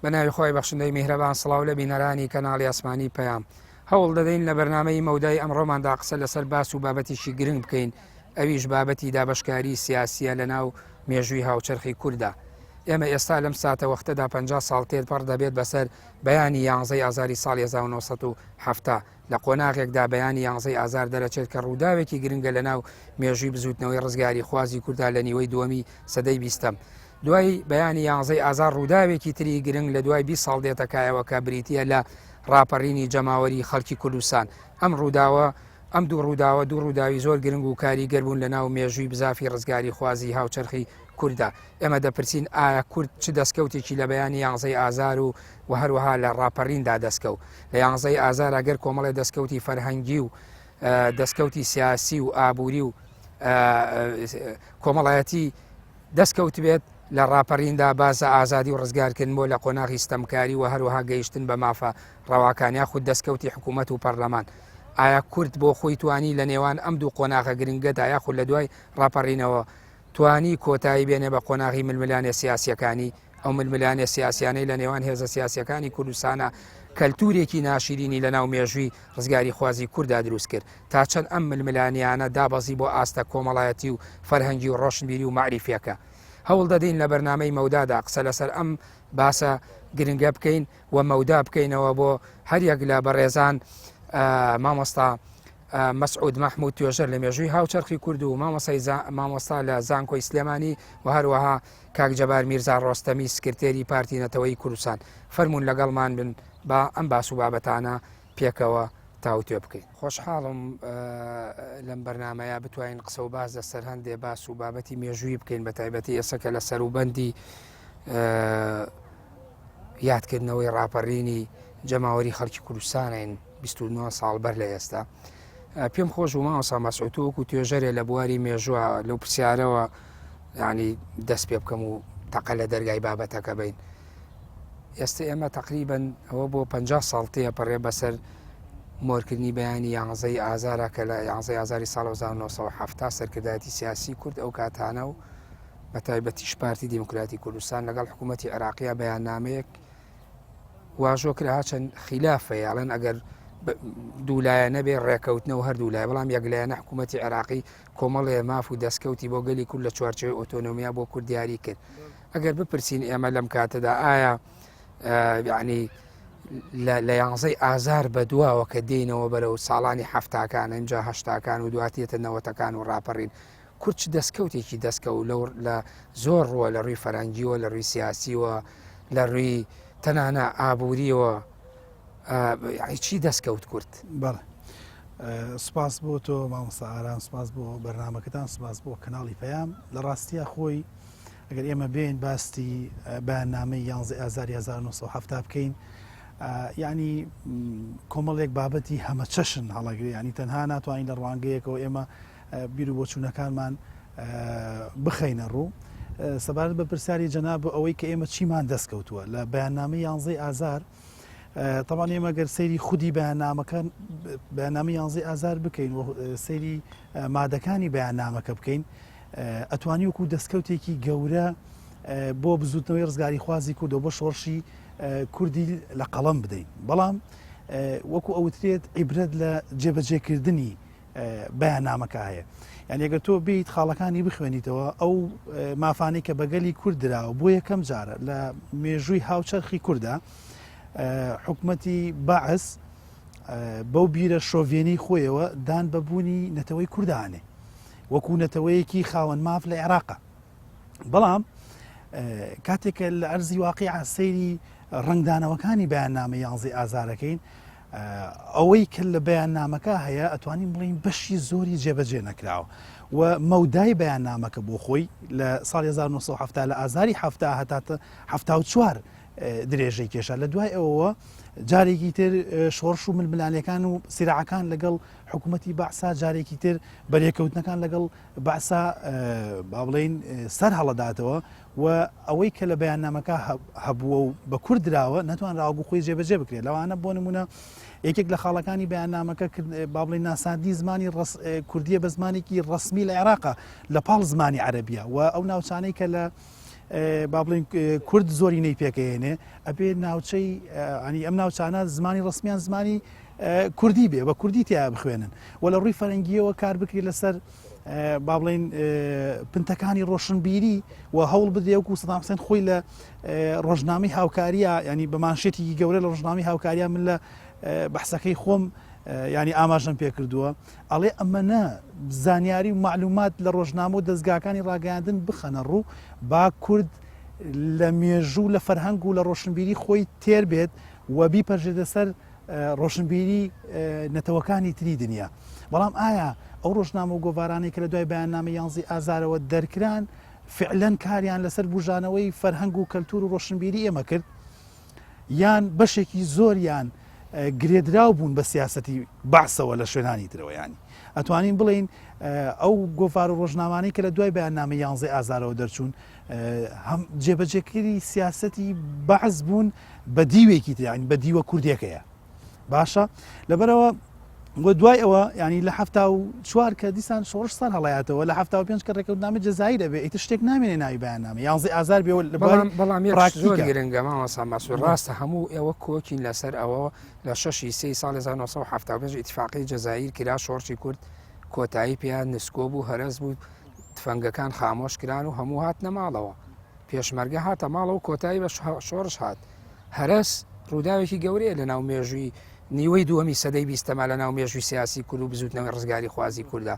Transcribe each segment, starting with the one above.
بە ناوی خۆی بەخشندەی میهرەبان سڵاو لە بینەرانی کەناڵی ئاسمانی پەیام هەوڵ دەدەین لە بەرنامەی مەودای ئەمڕۆماندا قسە لەسەر باس و بابەتێکی گرنگ بکەین ئەویش بابەتی دابەشکاری سیاسیە لە ناو مێژووی هاوچەرخی کووردا ئێمە ئێستا لەم ساتە وەختەدا 50 ساڵ تێپەڕ دەبێت بەسەر بەیانی یانزەی ئازاری ساڵی 1970 لە قۆناغێکدا بەیانی یانزەی ئازار دەرەچێت کە ڕووداوێکی گرنگە لە ناو مێژووی بزووتنەوەی ڕزگاریخوازی کورددا لە نیوەی دووەمی سەدەی بیستەم. دوای بەیانی یانزەی ئازار ڕووداوێکی تری گرنگ لە دوای 20 ساڵ دێتە کایەوە کە بریتییە لە ڕاپەڕینی جەماوەری خەڵکی کوردستان. ئەم ڕووداوە ئەم دوو ڕووداوە دوو ڕووداوی زۆر گرنگ و کاریگەر بوون لە ناو مێژووی بزافی ڕزگاریخوازی هاوچەرخی کورددا. ئێمە دەپرسین ئایا کورد چ دەستکەوتێکی لە بەیانی یانزەی ئازار و و هەروەها لە ڕاپەڕیندا دەستکەو؟ لە یانزەی ئازارا گەر کۆمەڵێ دەستکەوتی فەرهەنگی و دەستکەوتی سیاسی و ئابووری و کۆمەڵایەتی دەستکەوتبێت لە ڕاپەڕیندا بازە ئازادی و ڕزگارکردن بۆ لە قۆناغی ستەمکاری و هەروەها گەیشتن بە مافە ڕەواکان یاخود دەستکەوتی حکوومەت و پەرلەمان ئایا کورد بۆ خۆی توانی لە نێوان ئەم دوو قۆناغە گرنگەدا یاخود لە دوای ڕاپەڕینەوە توانی کۆتایی بێنێ بە قۆناغی ململانێ سیاسیەکانی، ئەو ململانێ سیاسیانەی لە نێوان هێزە سیاسیەکانی کوردستانا کەلتورێکی ناشیرینی لە ناو مێژووی ڕزگاریخوازی کوردا دروست کرد، تا چەند ئەم ململانێیانە دابەزی بۆ ئاستە کۆمەڵایەتی و فەرهەنگی و ڕۆشنبیری و مەعریفیەکە. هەوڵ دەدەین لە بەرنامەی مەودادا قسە لەسەر ئەم باسە گرنگە بکەین و مەودا بکەینەوە بۆ هەریەک لە بەڕێزان مامۆستا مەسعود مەحمود توێژەر لە مێژووی هاوچەرخی کورد و مامۆستای مامۆستا لە زانکۆی سلێمانی و هەروەها کاک جەبار میرزا ڕۆستەمی سکرتێری پارتی نەتەوەیی کوردستان فەرموون لەگەڵمان بن با ئەم باس و بابەتانە پێکەوە تاوتوێ بکەین. خۆشحاڵم لەم بەرنامەیە بتوانین قسە و باس لەسەر هەندێ باس و بابەتی مێژووی بکەین بە تایبەتی ئێستا کە لە سەروبەندی یادکردنەوەی ڕاپەڕینی جەماوەری خەڵکی کوردستانین 29 ساڵ بەر لە ئێستا پێم خۆش و مامۆستا مەسعود تۆ وەکو توێژەرێ لە بواری مێژووە لەو پرسیارەوە ینی دەست پێ بکەم و تەقە لە دەرگای بابەتەکە بین ئێستا ئێمە تقریبن ئەوە بۆ 50 ساڵ تێپەڕێ بەسەر مۆرکردنی بەیانی یانزەی ئازارە کە لە یانزەی ئازاری ساڵ 1970 سەرکردایەتی سیاسی کورد ئەو کاتانە و بە تایبەتیش پارتی دیموکراتی کوردستان لەگەڵ حکوومەتی عێراقیە بەیاننامەیەک واژۆ کرا هەرچەند خیلاف هەیە ئەڵێن ئەگەر دوولایەنە بێ ڕێکەوتنەوە هەردوو لای بەڵام یەکلایەنە حکوومەتی عێراقی کۆمەڵێ ماف و دەستکەوتی بۆ گەلی کورد لە چوارچێوەی ئۆتۆنۆمیا بۆ کورد دیاری کرد ئەگەر بپرسین ئێمە لەم کاتەدا ئایا یعنی لە یانزەی ئازار بە دواوە کە دێینەوە بەرەو ساڵانی هەفتاکان ئەمجا هەشتاکان و دواتیەتە نەوەتەکان و ڕاپەڕین کورد چ دەستکەوتێکی دەستکەوت لەو لە زۆر ڕووە لە ڕووی فەرەنگیوە لە ڕووی سیاسیوە لە ڕووی تەنانە ئابووریەوە چی دەستکەوت کورد؟ بەڵێ سپاس بۆ تۆ مامۆستا ئارام سپاس بۆ بەرنمەکەتان سپاس بۆ کەناڵی پەیام لە ڕاستیە خۆی ئەگەر ئێمە بێین باستی بەیاننامەی یانزە ئازاری 1970 بکەین یعنی کۆمەڵێک بابەتی هەمەچەشن هەڵەگرێ ینی تەنها ناتوانین لە ڕوانگەیەکەوە ئێمە بیر و بۆچوونەکانمان بخەینە ڕوو. سەبارەت بە پرسیاری جەناب ئەوەی کە ئێمە چیمان دەستکەوتووە لە بەیاننامەی یانزەی ئازار تەبان ئێمە گەر سەیری خودی بەیاننامەکە بەیاننامەی یانزەی ئازار بکەین و سەیری مادەکانی بەیاننامەکە بکەین ئەتوانی وەکو دەستکەوتێکی گەورە بۆ بزوتنەوەی ڕزگاری خوازی کورد و بۆ شۆڕشی کوردی لە قەڵەم بدەین بەڵام وەکو ئەوترێت عیبرەت لە جێبەجێکردنی بەیاننامەکە هەیە یعنی ئەگەر تۆ بیت خاڵەکانی بخوێنیتەوە ئەو مافانەی کە بەگەلی کورد دراوە بۆ یەکەم جارە لە مێژووی هاوچەرخی کووردا حکومەتی بەعس بەو بیرە شۆڤێنی خۆیەوە دان بەبوونی نەتەوەی کوردانێ وەکو نەتەوەیەکی خاوەن ماف لە عێراقا بەڵام کاتێک کە لە ئەرزی واقیع سەیری ڕەنگدانەوەکانی بەیاننامە یانزەی ئازارەکەین ئەوەی کە لە بەیاننامەکە هەیە ئەتوانین بڵین بەشی زۆری جێبەجێ نەکراوە و مەودای بەیاننامەکە بۆ خۆی لە ساڵ 1970 لە ئازاری هەفتا هەتا 74 درێژەی کێشا لە دوای ئەوەوە جارێکی تر شۆڕش و ململانەکان و سیراعەکان لەگەڵ حکوومەتی بەعسا جارێکی تر بەرێکەوتنەکان لەگەڵ بەعسا با بڵێین سەر هەڵەداتەوە و ئەوەی کە لە بەیاننامەکە هەبووە و بە کورد دراوە نەتوانراوە بۆ خۆی جێبەجێ بکرێت لەوانە بۆ نمونە یەکێک لە خاڵەکانی بەیاننامەکە با بڵێین ناساندنی زمانی کوردیە بە زمانێکی ڕسمی لە عێراقا لە پاڵ زمانی عەرەبیە و ئەو ناوچانەی کە لە. با بڵین کورد زۆرینەی پێکەیەنێ ئەبێ ناوچەی ئەنی ئەم ناوچانە زمانی ڕسمیان زمانی کوردی بێ بە کوردی تیا بخوێنن و لە ڕووی فەرەنگیەوە کار بکرێت لەسەر با بڵین پنتەکانی ڕۆشنبیری و هەوڵ بدرێ وەکو سەدام حسێن خۆی لە ڕۆژنامەی هاوکاریە ینی بە مانشێتێکی گەورە لە ڕۆژنامەی هاوکاریە من لە بەحسەکەی خۆم ینی ئاماژەم پێ کردووە ئەڵێ ئەمەنە زانیاری و معلومات لە ڕۆژنامە و دەستگاکانی ڕاگەیاندن بخەنە ڕوو با کورد لە مێژوو لە فەرهەنگ و لە ڕۆشنبیری خۆی تێر بێت و بیپەرژێتە سەر ڕۆشنبیری نەتەوەکانی تری دنیا. بەڵام ئایا ئەو ڕۆژنامە و گۆڤارانەی کە لە دوای بەیاننامەی یانزەی ئازارەوە دەرکران فعلەن کاریان لەسەر بوژانەوەی فەرهەنگ و کەلتور و ڕۆشنبیری ئێمە کرد؟ یان بەشێکی زۆریان گرێدراو بوون بە سیاسەتی بەعسەوە لە شوێنانی ترەوە؟ یانی ئەتوانین بڵێین ئەو گۆڤار و ڕۆژنامانەی کە لە دوای بەیاننامەی یانزەی ئازارەوە دەرچوون هەم جێبەجێکردنی سیاسەتی بەعس بوون بە دیوێکی تر یانی بە دیوە کوردیەکەیە باشە لەبەرەوە و دوای ئەوە ینی لە 74 کە دیسان شۆڕش سەر هەڵایەتەوە لە 75 کە ڕێکەوتنامە جەزایی دەبێ ئیتر شتێک نامێنێ ناوی بەیاننامە یانزەی ئازار بێ لە بەڵام بەڵام زۆر گرنگە مامۆستا مەسعود ڕاستە هەموو ئێوە کۆکین لەسەر ئەوە لە شەشی سێی ساڵی 1975 ئیتفاقی جەزائیر کرا شۆڕشی کورد کۆتایی پێیان نسکۆ بوو هەرەس بوو تفەنگەکان خامۆش کران و هەموو هاتنە ماڵەوە پێشمەرگە هاتە ماڵەوە کۆتایی بە شۆڕش هات. هەرەس ڕووداوێکی گەورەیە لە ناو مێژووی نیوەی دووەمی سەدەی بیستەما لە ناو مێژووی سیاسی کورد و بزووتنەوەی ڕزگاری خوازی کوردە.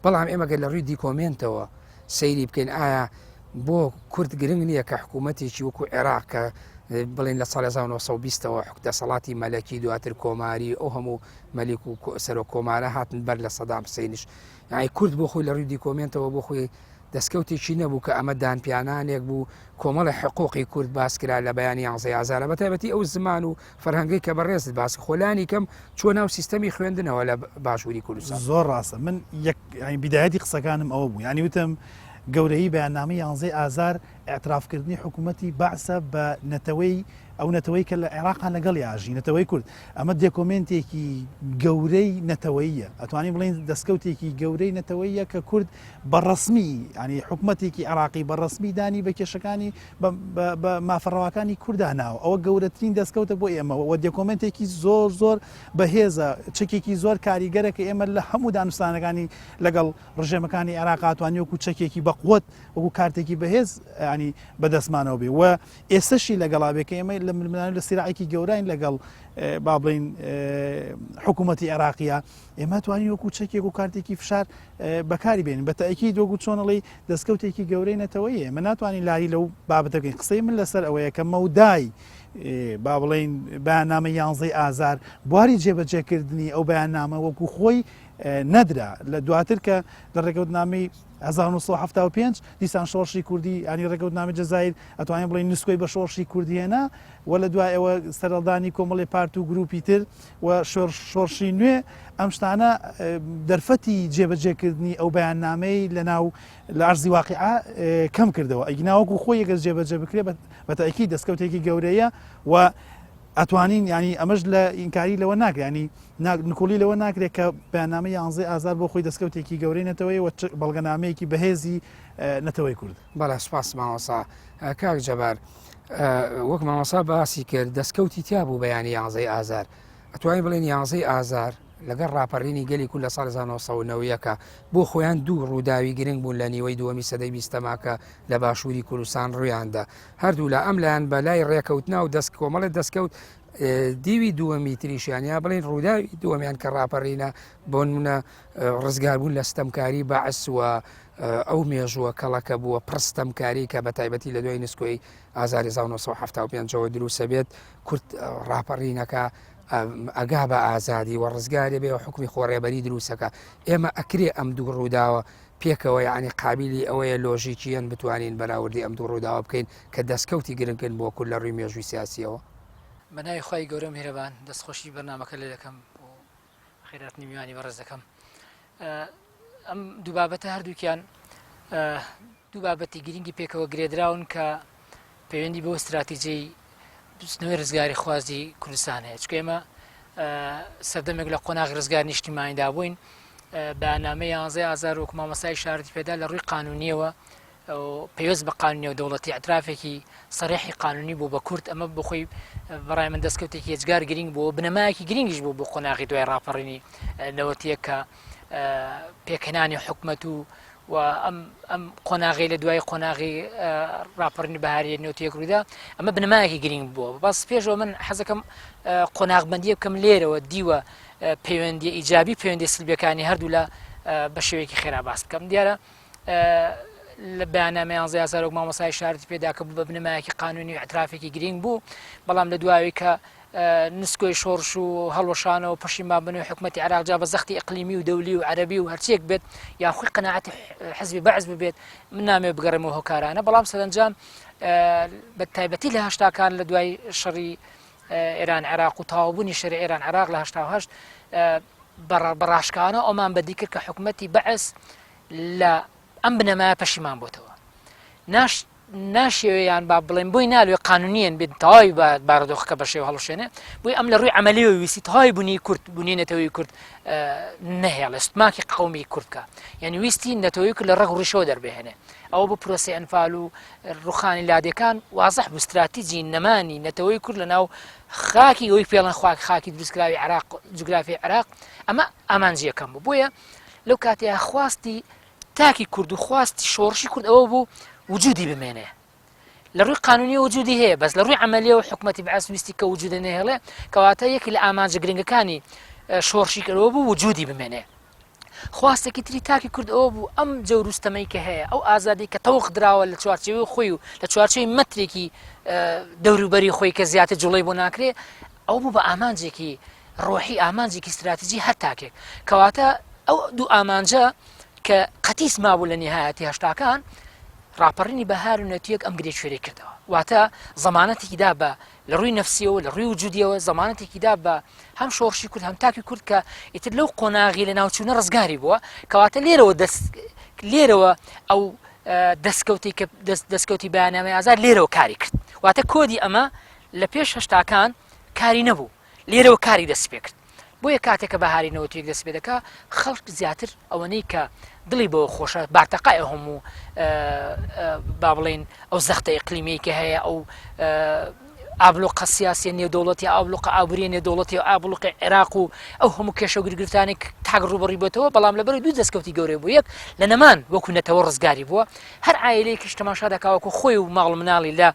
بەڵام ئێمە گەر لە ڕووی دیکۆمێنتەوە سەیری بکەین ئایا بۆ کورد گرنگ نییە کە حکوومەتێکی وەکو عێراق کە بڵین لە ساڵ 1920ەوە حک دەسەڵاتی مەلەکی دواتر کۆماری ئەو هەموو مەلیک و سەرۆک کۆمارە هاتن بەر لە سەدام حسینیش یعنی کورد بۆ خۆی لە ڕووی دیکۆمێنتەوە بۆ خۆی دەستکەوتێکی نەبوو کە ئەمە دانپیانانێک بوو کۆمەڵی حقوقی کورد باس کرا لە بەیانی یانزەی ئازارە بە تایبەتی ئەو زمان و فەرهەنگەی کە بەڕێزت باس خۆلانی کەم چووە ناو سیستەمی خوێندنەوە لە باشووری کوردستان. زۆر ڕاستە من یەک یانی بیدایەتی قسەکانم ئەوە بوو یانی وتم گەورەیی بەیاننامەی یانزەی ئازار ئیعترافکردنی حکوومەتی بەعسە بە نەتەوەی ئەو نەتەوەی کە لە عێراقا لەگەڵی ئاژی، نەتەوەی کورد. ئەمە دێکۆمێنتێکی گەورەی نەتەوەییە. ئەتوانین بڵێین دەستکەوتێکی گەورەی نەتەوەییە کە کورد بە ڕەسمی، یانی حکومەتێکی عێراقی بە ڕەسمی دانی بە کێشەکانی، بە مافە ڕەواکانی کوردا ناوە. ئەوە گەورەترین دەستکەوتە بۆ ئێمە و دێکۆمێنتێکی زۆر زۆر بەهێزە، چەکێکی زۆر کاریگەرە کە ئێمە لە هەموو دانوستانەکانی لەگەڵ ڕژێمەکانی عێراقا توانی وەکوو چەکێکی بەقوەت، وەکوو کارتێکی بەهێز یانی بەدەستمانەوە بێ و ئێستەشی لەگەڵا بێ کە ئێمە لە ململانێ لە سیراعێکی گەوراین لەگەڵ با بڵین حکوومەتی عێراقیە ئێمە توانین وەکو چەکێک و کارتێکی فشار بەکاری بێنین بە تاکید وەکو چۆنەڵی دەستکەوتێکی گەورەی نەتەوەی ئێمە ناتوانین لاری لەو بابەتە بکەین قسەی من لەسەر ئەوەیە کە مەودای با بڵین بەیاننامە یانزەی ئازار بواری جێبەجێکردنی ئەو بەیاننامە وەکو خۆی نەدرا لە دواتر کە لە ڕێکەوتنامەی 1975 دیسان شۆڕشی کوردی ینی ڕێکەوتنامەی جەزایر ئەتوانین بڵێین نسکۆی بە شۆڕشی کوردی هێنا و لە دوای ئەوە سەرهەڵدانی کۆمەڵی پارت و گروپی تر و شۆڕشی نوێ ئەم شتانە دەرفەتی جێبەجێکردنی ئەو بەیاننامەی لە ناو لە ئەرزی واقیع کەم کردەوە ئەگینا وەکو خۆی ئەگەر جێبەجێ بکرێ بە تەئکید دەستکەوتێکی گەورەیە و ئەتوانین ینی ئەمەش لە ئینکاری لەوە ناکرێ ینی نکوڵی لەوە ناکرێت کە بەیاننامەی یانزەی ئازار بۆ خۆی دەستکەوتێکی گەورەی نەتەوەیە و بەڵگەنامەیەکی بەهێزی نەتەوەی کورد. بەڵێ سوپاس مامۆستا. کاک جەبار وەک مامۆستا باسی کرد دەستکەوتی تیا بوو بەیانی یانزەی ئازار ئەتوانین بڵێن یانزەی ئازار لەگەڵ ڕاپەڕینی گەلی کورد لە ساڵ 1990 بۆ خۆیان دوو ڕووداوی گرنگ بوون لە نیوەی دووەمی سەدەی بیستەما کە لە باشووری کوردستان ڕوویاندا هەردوو لە ئەم لایەن بە لای ڕێکەوتنا و دەست کۆمەڵێ دەستکەوت دیوی دووەمی تریشیان یا بڵین ڕووداوی دووەمیان کە ڕاپەڕینە بۆ نمونە ڕزگاربوون لە ستەمکاری بەعس و ئەو مێژووە کەڵەکە بووە پڕ ستەمکاری کە بە تایبەتی لە دوای نسکۆی ئازاری 1975ەوە دروسە بێت کورد ڕاپەڕینەکە ئەگا بە ئازادی و ڕزگاری بێ و حکومی خۆڕێبەری دروستەکە ئێمە ئەکرێ ئەم دوو ڕووداوە پێکەوە یعنی قابلی ئەوەیە لۆژیکیەن بتوانین بەراوردی ئەم دوو ڕووداوە بکەین کە دەستکەوتی گرنگن بۆ کورد لە ڕووی مێژووی سیاسیەوە. بە ناوی خوای گەورە و میهرەبان دەستخۆشی بەرنامەکە لێ دەکەم و بەخێرهاتنی میوانی بەڕێز دەکەم. ئەم دوو بابەتە هەردووکیان دوو بابەتی گرنگی پێکەوە گرێدراون کە پەیوەندی بۆ استراتیجی بزوتنەوەی ڕزگاری خوازی کوردستان هەیە چکە ئێمە سەردەمێک لە قۆناغی ڕزگار نیشتیمانیدا بووین بەیاننامەی یانزەی ئازار وەکو مامۆستای شارەتی پێدا لە ڕووی قانونیەوە. پەیوەست بە قانونی نێودەوڵەتی ئیعترافێکی سەریحی قانونی بوو بە کورد، ئەمە بۆ خۆی بەڕای من دەستکەوتێکی یەجگار گرینگ بوو، بنەمایەکی گرینگیش بوو بۆ قۆناغی دوای ڕاپەڕینی نەوەتیەک کە پێکهێنانی حکومەت و و ئەم ئەم قۆناغی لە دوای قۆناغی ڕاپەڕینی بەهاری نەوتیەک ڕوویدا ئەمە بنەمایەکی گرینگ بووە. بەس پێشەوە من حەزەکەم قۆناغبندیە بکەم لێرەوە دیوە پەیوەندی ئیجابی پەیوەندی سلبیەکانی هەردوو لە بە شێوەیەکی خێرا باس بکەم. دیارە لە بەیاننامەی یانزەی ئازار وەک مامۆستای شارەتی پێدا کە بوو بە بنەمایەکی قانونی و ئیعترافێکی گرینگ بوو، بەڵام لە دواوی کە نسکۆی شۆڕش و هەڵوەشانەوە پەشیمانبوونەوەی حکومەتی عێراق جا بە زەختی ئیقلیمی و دەولی و عەرەبی و هەرچیەک بێت یان خۆی قەناعەتی حزبی بەعس ببێت، من نامەوێت بگەڕێمەوە هۆکارانە، بەڵام سەرەنجام بە تایبەتی لە هەشتاکان لە دوای شەڕی ئێران عێراق و تەواوبوونی شەری ئێران عێراق لە 88 بە ڕاشکاوانە ئەومان بەدی کرد کە حکومەتی بەعس لە ئەم بنەمایە پەشیمان بۆتەوە. ناش ناشێوێ یان با بڵێن بۆی نالوێ قانونیەن بێت تەواوی بارودۆخەکە بە شێوە هەڵوشێنێ، بۆی ئەم لە ڕووی عەمەلیەوە ویستی تەواوی بوونی کورد، بوونی نەتەوەی کورد نەهێڵێ، ستماکی قەومی کورد بکا، یعنی ویستی نەتەوەی کورد لە ڕەگ و ڕیشەوە دەربهێنێ. ئەوە بۆ پرۆسەی ئەنفال و ڕوخانی لادێکان وازح بوو ستراتیجی نەمانی نەتەوەی کورد لە ناو خاکی ئەوی پێڵەن خواک خاکی دروستکراوی عێراق، جوگرافی عێراق، ئەمە ئامانجی یەکەم بوو. بۆیە لەو کاتەیە خواستی تاکی کورد و خواستی شۆڕشی کورد ئەوە بوو وجودی بمێنێ. لە ڕووی قانونیەوە وجودی هەیە، بەس لە ڕووی عەمەلیەوە حکومەتی بەعس ویستی کە وجودە نەهێڵێ، کەواتە یەکی لە ئامانجە گرنگەکانی شۆڕشی کردەوە بوو وجودی بمێنێ. خواستێکی تری تاکی کورد ئەوە بوو ئەم جەوروستەمەی کە هەیە، ئەو ئازادی کە تەوق دراوە لە چوارچێوەی خۆی و لە چوارچێوەی مەترێکی دەوروبەری خۆی کە زیاتر جوڵەی بۆ ناکرێ، ئەو بوو بە ئامانجێکی ڕۆحی، ئامانجێکی ستراتیجی هەر تاکێک. کەواتە ئەو دوو ئامانجە کە قەتیس مابوو لە نیهایەتی هەشتاکان، ڕاپەڕینی بەهار و نەتیەک ئەم گرێ کوێرەی کردەوە. واتە زەمانەتێکی دا بە لە ڕووی نەفسیەوە، لە ڕووی وجودیەوە زەمانەتێکی دا بە هەم شۆڕشی کورد هەم تاکی کورد کە ئیتر لەو قۆناغی لە ناوچوونە ڕزگاری بووە. کەواتە لێرەوە دەست لێرەوە ئەو دەستکەوتی کە دەستکەوتی بەیاننامەی ئازار لێرەوە کاری کرد. واتە کۆدی ئەمە لە پێش هەشتاکان کاری نەبوو، لێرەوە کاری دەست پێ کرد. بۆیە کاتێک کە بەهاری 91 دەست پێ دەکا، خەڵک زیاتر ئەوەنەی کە دڵی بەوە خۆشە، بارتەقای ئەو هەموو با بڵێین ئەو زەختە ئیقلیمیەی کە هەیە، ئەو ئابلوقە سیاسیە نێودەوڵەتی، ئابلوقە ئابووریە نێودەوڵەتی و ئابلوقی عێراق و ئەو هەموو کێشە و گرگرفتانێک تاک ڕووبەڕووی بۆتەوە، بەڵام لەبەرەوەی دوو دەستکەوتی گەورەی بوو، یەک لە نەمان وەکو نەتەوە ڕزگاری بووە، هەر عایلەیەکیش تەماشا دەکا وەکو خۆی و ماڵ و مناڵی لە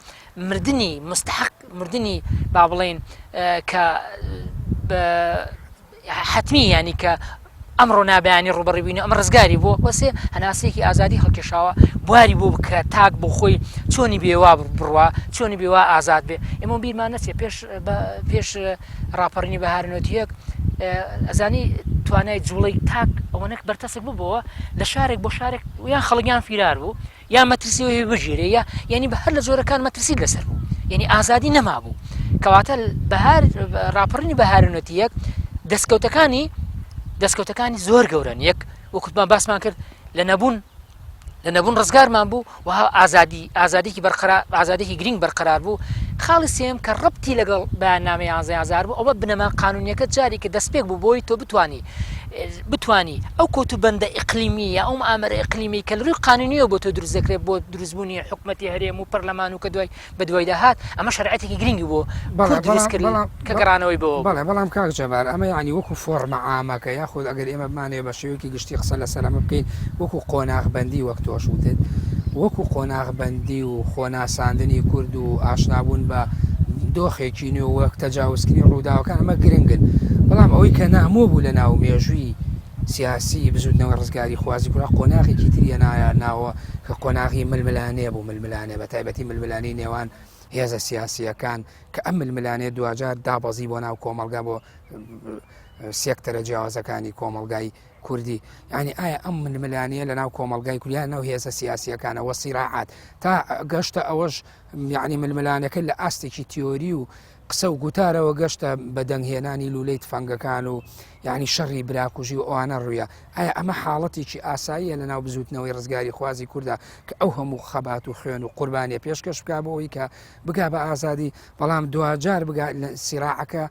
مردنی مستحق، مردنی با بڵێین کە حەتمی یانی کە ئەمڕۆ نابیانی ڕوبەڕی بووین ئەمە ڕزگاری بووە وەسێ هەناسەیەکی ئازادی هەڵکێشاوە بواری بۆ بکە تاک بۆ خۆی چۆنی بێوا بڕوا چۆنی بێوا ئازاد بێ ئێمە بیرمان نەچێ پێش پێش ڕاپەڕینی بەهار نۆتیەک ئەزانی توانای جوڵەی تاک ئەوەنەک بەرتەسک ببەوە لە شارێک بۆ شارێک یان خەڵکیان فیرار بوو یا مەترسی ئەوەی بگیرێ یا یعنی بە هەر لە جۆرەکان مەترسی لەسەر بوو یعنی ئازادی نەمابوو کەواتە بەهار ڕاپەڕینی بەهارنەتی یەک دەستکەوتەکانی دەستکەوتەکانی زۆر گەورەن یەک وەکوتمان باسمان کرد لە نەبوون لە نەبوون ڕزگارمان بوو و ئازادی ئازادیکی بەرقەرار ئازادێکی گرنگ بەرقەرار بوو خاڵی سێم کە ڕەبتی لەگەڵ بەیاننامەی یانزەی ئازار بوو ئەوە بنەما قانونیەکە جاری کە دەستپێک بوو بۆی تۆ بتانی بتانی ئەو کۆتوبەندە ئیقلیمی یا ئەو مئامەرە ئیقلیمی کە لە ڕووی قانونیەوە بۆ تۆ دروست دەکرێت بۆ دروستبوونی حکومەتی هەرێم و پەرلەمان و کە دوای بە دوایدا هات ئەمە شەرعەتێکی گرنگی بۆ کورد دروست کرد کە گەڕانەوەی بۆ بەڵێ بەڵام کاک جەبار ئەمە یعنی وەکو فۆرمە عامەکە یاخود ئەگەر ئێمە بمانەوێت بە شێوەیەکی گشتی قسە لەسەر ئەمە بکەین وەکو قۆناغبەندی وەک تۆش وتت وەکو قۆناغبەندی و خۆناساندنی کورد و ئاشنابوون بە دۆخێکی نوێ وەک تەجاوزکردنی ڕووداوەکان ئەمە گرنگن بەڵام ئەوەی کە نامۆ بوو لە ناو مێژووی سیاسی بزوتنەوەی ڕزگاری خوازی کورا قۆناغێکی تری هێنایە ناوە کە قۆناغی ململانێ بوو ململانێ بە تایبەتی ململانێی نێوان هێزە سیاسییەکان کە ئەم ململانێ دواجار دابەزی بۆ ناو کۆمەڵگا بۆ سێکتەرە جیاوازەکانی کۆمەڵگای کوردی یعنی ئایا ئەم ململانیە لە ناو کۆمەڵگای کوردیان ناو هێزە سیاسیەکانەوە سیراعات تا گەشتە ئەوەش یعنی ململانەکە لە ئاستێکی تیۆری و قسە و گوتارەوە گەشتە بە دەنگهێنانی لولەی تفەنگەکان و یعنی شەڕی براکوژی و ئەوانە ڕوویە ئایا ئەمە حاڵەتێکی ئاساییە لە ناو بزوتنەوەی ڕزگاری خوازی کووردا کە ئەو هەموو خەبات و خوێن و قوربانیە پێشکەش بک بۆ ئەوی کە بگا بە ئازادی بەڵام دواجار بگا لە سیراعەکە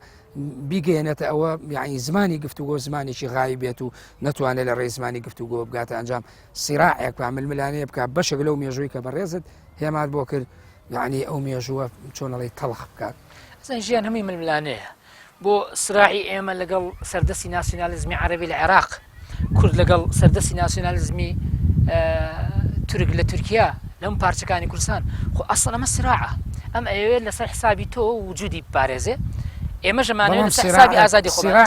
بیگەێنێتە ئەوە یعنی زمانی گفتوگۆ زمانێکی غای بێت و نەتوانێت لە ڕێی زمانی گفتوگۆ بگاتە ئەنجام سیراعێک بە ململانێ بکە بەشێک لەو مێژووی کە بەڕێزت هێمات بۆ کرد یعنی ئەو مێژووە چۆنەڵی تەڵخ بکات. ئەسڵەن ژیان هەمووی ململانێیە. بۆ سراعی ئێمە لەگەڵ سەردەستی ناسیونالیزمی عەرەبی لە عێراق، کورد لەگەڵ سەردەستی ناسیونالیزمی تورک لە تورکیا لەم پارچەکانی کوردستان خۆ ئەسڵەن ئەمە سراعە ئەم ئەیەوێت لەسەر حسابی تۆ وجودی بپارێزێ ئێمە ژەمانەوێت لەسەر حسابی ئازادی خۆمان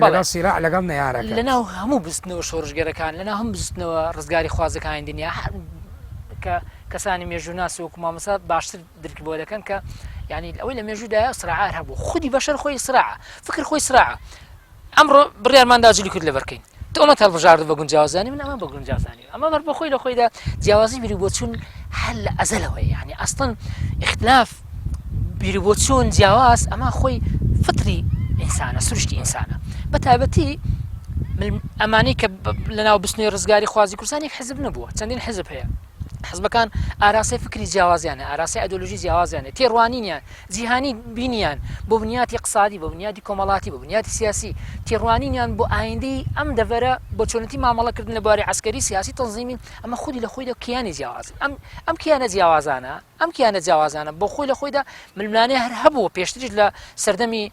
لەگەڵ سراع لەگەڵ نەیارەکە لەناو هەموو بزوتنەوە شۆڕشگێرەکان لەناو هەموو بزوتنەوە ڕزگاری خوازەکانی دنیا کە کەسانی مێژووناس وەکو مامۆستا باشتر درک بۆ دەکەن کە یعنی ئەوەی لە مێژوودایە سراعار هەبوو خودی بەشەر خۆی سراعە فکر خۆی سراعە ئەمڕۆ بڕیارماندا جلی کورد لەبەرکەین تۆ ئەمە هەڵبژارد بە گونجاوزانی من ئەمە بە گونجاوزانی ئەمە بەر بە خۆی لە خۆیدا جیاوازی بیر بۆچوون هەر لە ئەزەلەوە یعنی ئەستن اختلاف بیر بۆچوون جیاواز ئەمە خۆی فطری ئینسانە سروشتی ئینسانە بە تایبەتی ئەمانەی کە لەناو بستنەوەی ڕزگاری خوازی کوردستان یەک حزب نەبووە چەندین حزب هەیە حزبەکان ئاراستەی فکری جیاوازیان هەیە ئاراستەی ئایدۆلۆژی جیاوازیان هەیە تێڕوانینیان جیهانی بینیان بۆ بنیاتی اقتصادی بۆ بنیاتی کۆمەڵاتی بۆ بنیاتی سیاسی تێڕوانینیان بۆ ئایندەی ئەم دەڤەرە بۆ چۆنەتی مامەڵەکردن لە بواری عسکەری سیاسی تەنزیمی ئەمە خودی لە خۆیدا کیانی جیاواز ئەم ئەم کیانە جیاوازانە ئەم کیانە جیاوازانە بۆ خۆی لە خۆیدا ململانێ هەر هەبوو پێشتریش لە سەردەمی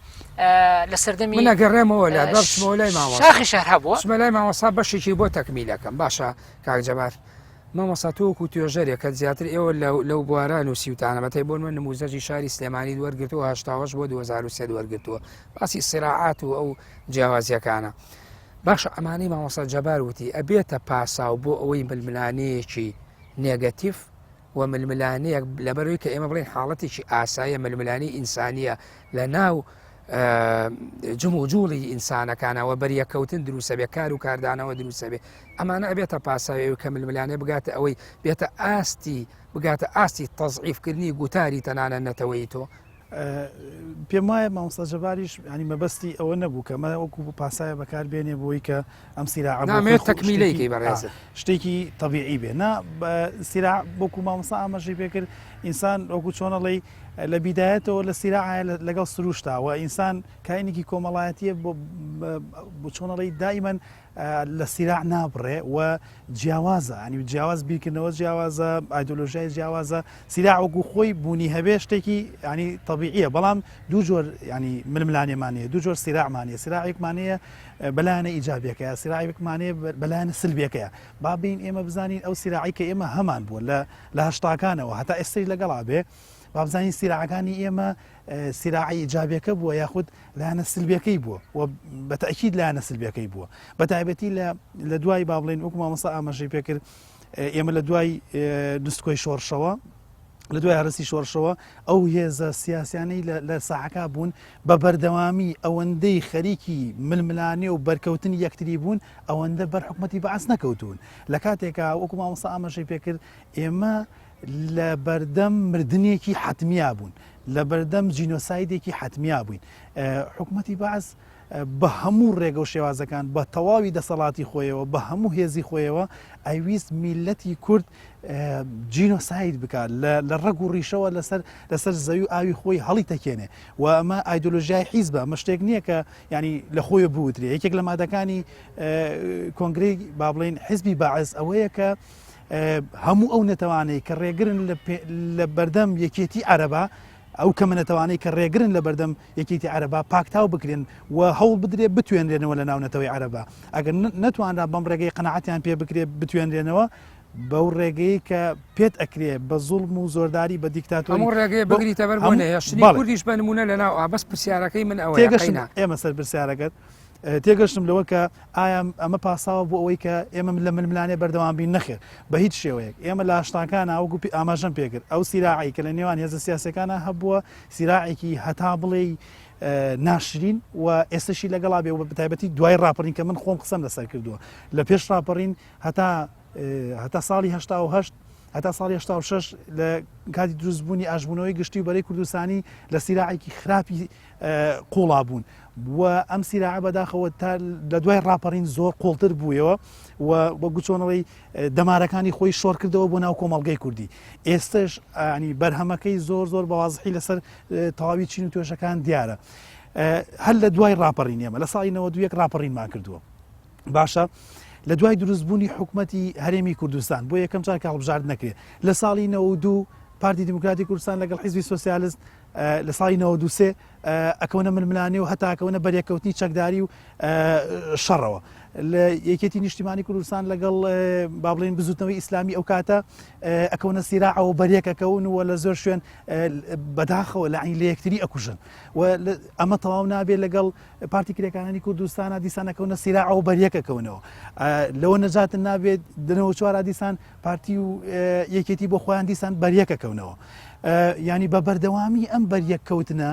لە سەردەمی من ئەگەڕێمەوە لە بچمەوە لای مامۆستا شاخی شەهر هەبووە بچمە لای مامۆستا بەشێکی بۆ تەکمیلەکەم باشە کاک جەبار مامۆستا تۆ وەکو توێژەرێک کە زیاتر ئێوە لەو بوارە نووسیوتانە بەتای بۆ من نموزەجی شاری سلێمانی وەرگرتووە هەشتاوەش بۆ 2023 وەرگرتووە باسی سراعات و ئەو جیاوازیەکانە باشە ئەمانەی مامۆستا جەبار وتی ئەبێتە پاساو بۆ ئەوەی ململانەیەکی نێگەتیف و ململانێیەک لەبەرەوەی کە ئێمە بڵێن حاڵەتێکی ئاساییە ململانێی ئینسانیە لە ناو جم و جوڵی ئینسانەکانەوە بەریەکەوتن دروسە بێ کار و کاردانەوە دروسە بێ ئەمانە ئەبێتە پاساوی کە ململانێ بگاتە ئەوەی بێتە ئاستی بگاتە ئاستی تەزعیفکردنی گوتاری تەنانە نەتەوەی تۆ پێم وایە مامۆستا جەباریش ینی مەبەستی ئەوە نەبوو کە مە وەکو پاسایە بەکار بێنێ بۆی کە ئەم سیرا نامێت تەکمیلەیەکی بەڕێز شتێکی طببیعی بێ نا سیرا وەکو مامۆستا ئاماژەی پێکرد ئینسان وەکو چۆنەڵی لە بیدایەتەوە لە سیراعە لەگەڵ سروشتا و ئینسان کاینێکی کۆمەڵایەتیە بۆ چۆنەڵی دائیمەن لە سیراع نابڕێ و جیاوازە ینی جیاواز بیرکردنەوە جیاوازە ئایدۆلۆژیای جیاوازە سیراع وەکو خۆی بوونی هەبێ شتێکی ینی طبیعیە بەڵام دوو جۆر ینی ململانێمانەیە دوو جۆر سیراعمانەیە سیراعێکمانەیە بەلایەنە ئیجابیەکەیە سیراعێکمانەیە بەلایەنە سلبیەکەیە با بین ئێمە بزانین ئەو سیراعی کە ئێمە هەمان بووە لە لە هەشتاکانەوە هەتا ئێستەی لەگەڵا بێ بابزانین سیراعەکانی ئێمە سیراعی ئیجابیەکە بووە یاخود لایەنە سلبیەکەی بووە و بە تەئکید لایەنە سلبیەکەی بووە بە تایبەتی لە لە دوای با بڵێین وەکو مامۆستا ئاماژەی پێکرد ئێمە لە دوای نستکۆی شۆڕشەوە لە دوای هەرسی شۆڕشەوە ئەو هێزە سیاسیانەی لە ساحەکە بوون بە بەردەوامی ئەوەندەی خەریکی ململانێ و بەرکەوتنی یەکتری بوون ئەوەندە بەر حکوومەتی بەعس نەکەوتون لە کاتێکا وەکو مامۆستا ئاماژەی پێکرد ئێمە لە بەردەم مردنێکی حەتمیا بوون لە بەردەم جینۆسایدێکی حەتمیا بووین. حکومەتی بەعس بە هەموو ڕێگە و شێوازەکان بە تەواوی دەسەڵاتی خۆیەوە بە هەموو هێزی خۆیەوە ئەیویست میلەتی کورد جینۆساید بکات لە ڕەگ و ڕیشەوە لەسەر لەسەر زەوی و ئاوی خۆی هەڵی تەکێنێ و ئەمە ئایدۆلۆژیای حیزبە ئەمە شتێک نییە کە ینی لە خۆی بوترێ یەکێک لە مادەکانی کۆنگرەی با بڵین حیزبی بەعس ئەوەیە کە هەموو ئەو نەتەوانەی کە ڕێگرن لە بەردەم یەکێتی عەرەبا ئەو کەمە نەتەوانەی کە ڕێگرن لە بەردەم یەکێتی عەرەبا پاکتاو بکرێن و هەوڵ بدرێ بتوێنرێنەوە لە ناو نەتەوەی عەرەبا ئەگەر نەتوانرا بەم ڕێگەی قەناعەتیان پێ بکرێ بتوێنرێنەوە بەو ڕێگەی کە پێت ئەکرێ بە زوڵم و زۆرداری بە دیکتاتۆری هەموو ڕێگەیە بگریتە بەر بۆ نەهێشتنی کوردیش بە نمونە لە ناو بەس پرسیارەکەی من ئەوەیە تێگەشتم ئێمە سەر پرسیارەکەت تێگەشتم لەوە کە ئایا ئەمە پاساوە بۆ ئەوەی کە ئێمە لە ململانێ بەردەوام بین؟ نەخێر، بە هیچ شێوەیەک. ئێمە لە هەشتاکانا وەکو ئاماژەم پێکرد، ئەو سیراعەی کە لە نێوان هێزە سیاسیەکانا هەبووە، سیراعێکی هەتا بڵێی ناشرین و ئێستەشی لەگەڵا بێ و بەتایبەتی دوای ڕاپەڕین کە من خۆم قسەم لەسەر کردووە. لە پێش ڕاپەڕین هەتا هەتا ساڵی 88. هەتا ساڵی 86 لە کاتی دروستبوونی ئاشبوونەوەی گشتی و بەرەی کوردستانی لە سیراعێکی خراپی قوڵا بوون و ئەم سیراعە بەداخەوە تا لە دوای ڕاپەڕین زۆر قوڵتر بوویەوە و وە گوچۆنەوەی دەمارەکانی خۆی شۆڕ کردەوە بۆ ناو کۆمەڵگەی کوردی ئێستش ینی بەرهەمەکەی زۆر زۆر بەوازحی لەسەر تەواوی چین و توێژەکان دیارە هەر لە دوای ڕاپەڕین ئێمە لە ساڵی 91 ڕاپەڕینمان کردووە باشە لە دوای دروستبوونی حکوومەتی هەرێمی کوردستان بۆ یەکەم جار کە هەڵبژارد نەکرێت لە ساڵی 92 پارتی دیموکراتی کوردستان لەگەڵ حیزبی سۆسیالست لە ساڵی 93 ئەکەونە ململانێ و هەتا ئەکەونە بەرێککەوتنی چەکداری و شەڕەوە لە یەکێتی نیشتیمانی کوردستان لەگەڵ با بڵێن بزوتنەوەی ئیسلامی ئەو کاتە ئەکەونە سیراعەوە بەرێکەکەون و لە زۆر شوێن بەداخەوە لە عین لە یەکتری ئەکوژن و ئەمە تەواو نابێت لەگەڵ پارتی کرێکارانی کوردستانە دیسان ئەکەونە سیراعەوە بەریەکەکەونەوە لەوە نەجاتن نابێت دنەوە چوارا دیسان پارتی و یەکێتی بۆ خۆیان دیسان بەریەکەکەونەوە ینی بە بەردەوامی ئەم بەریەککەوتنە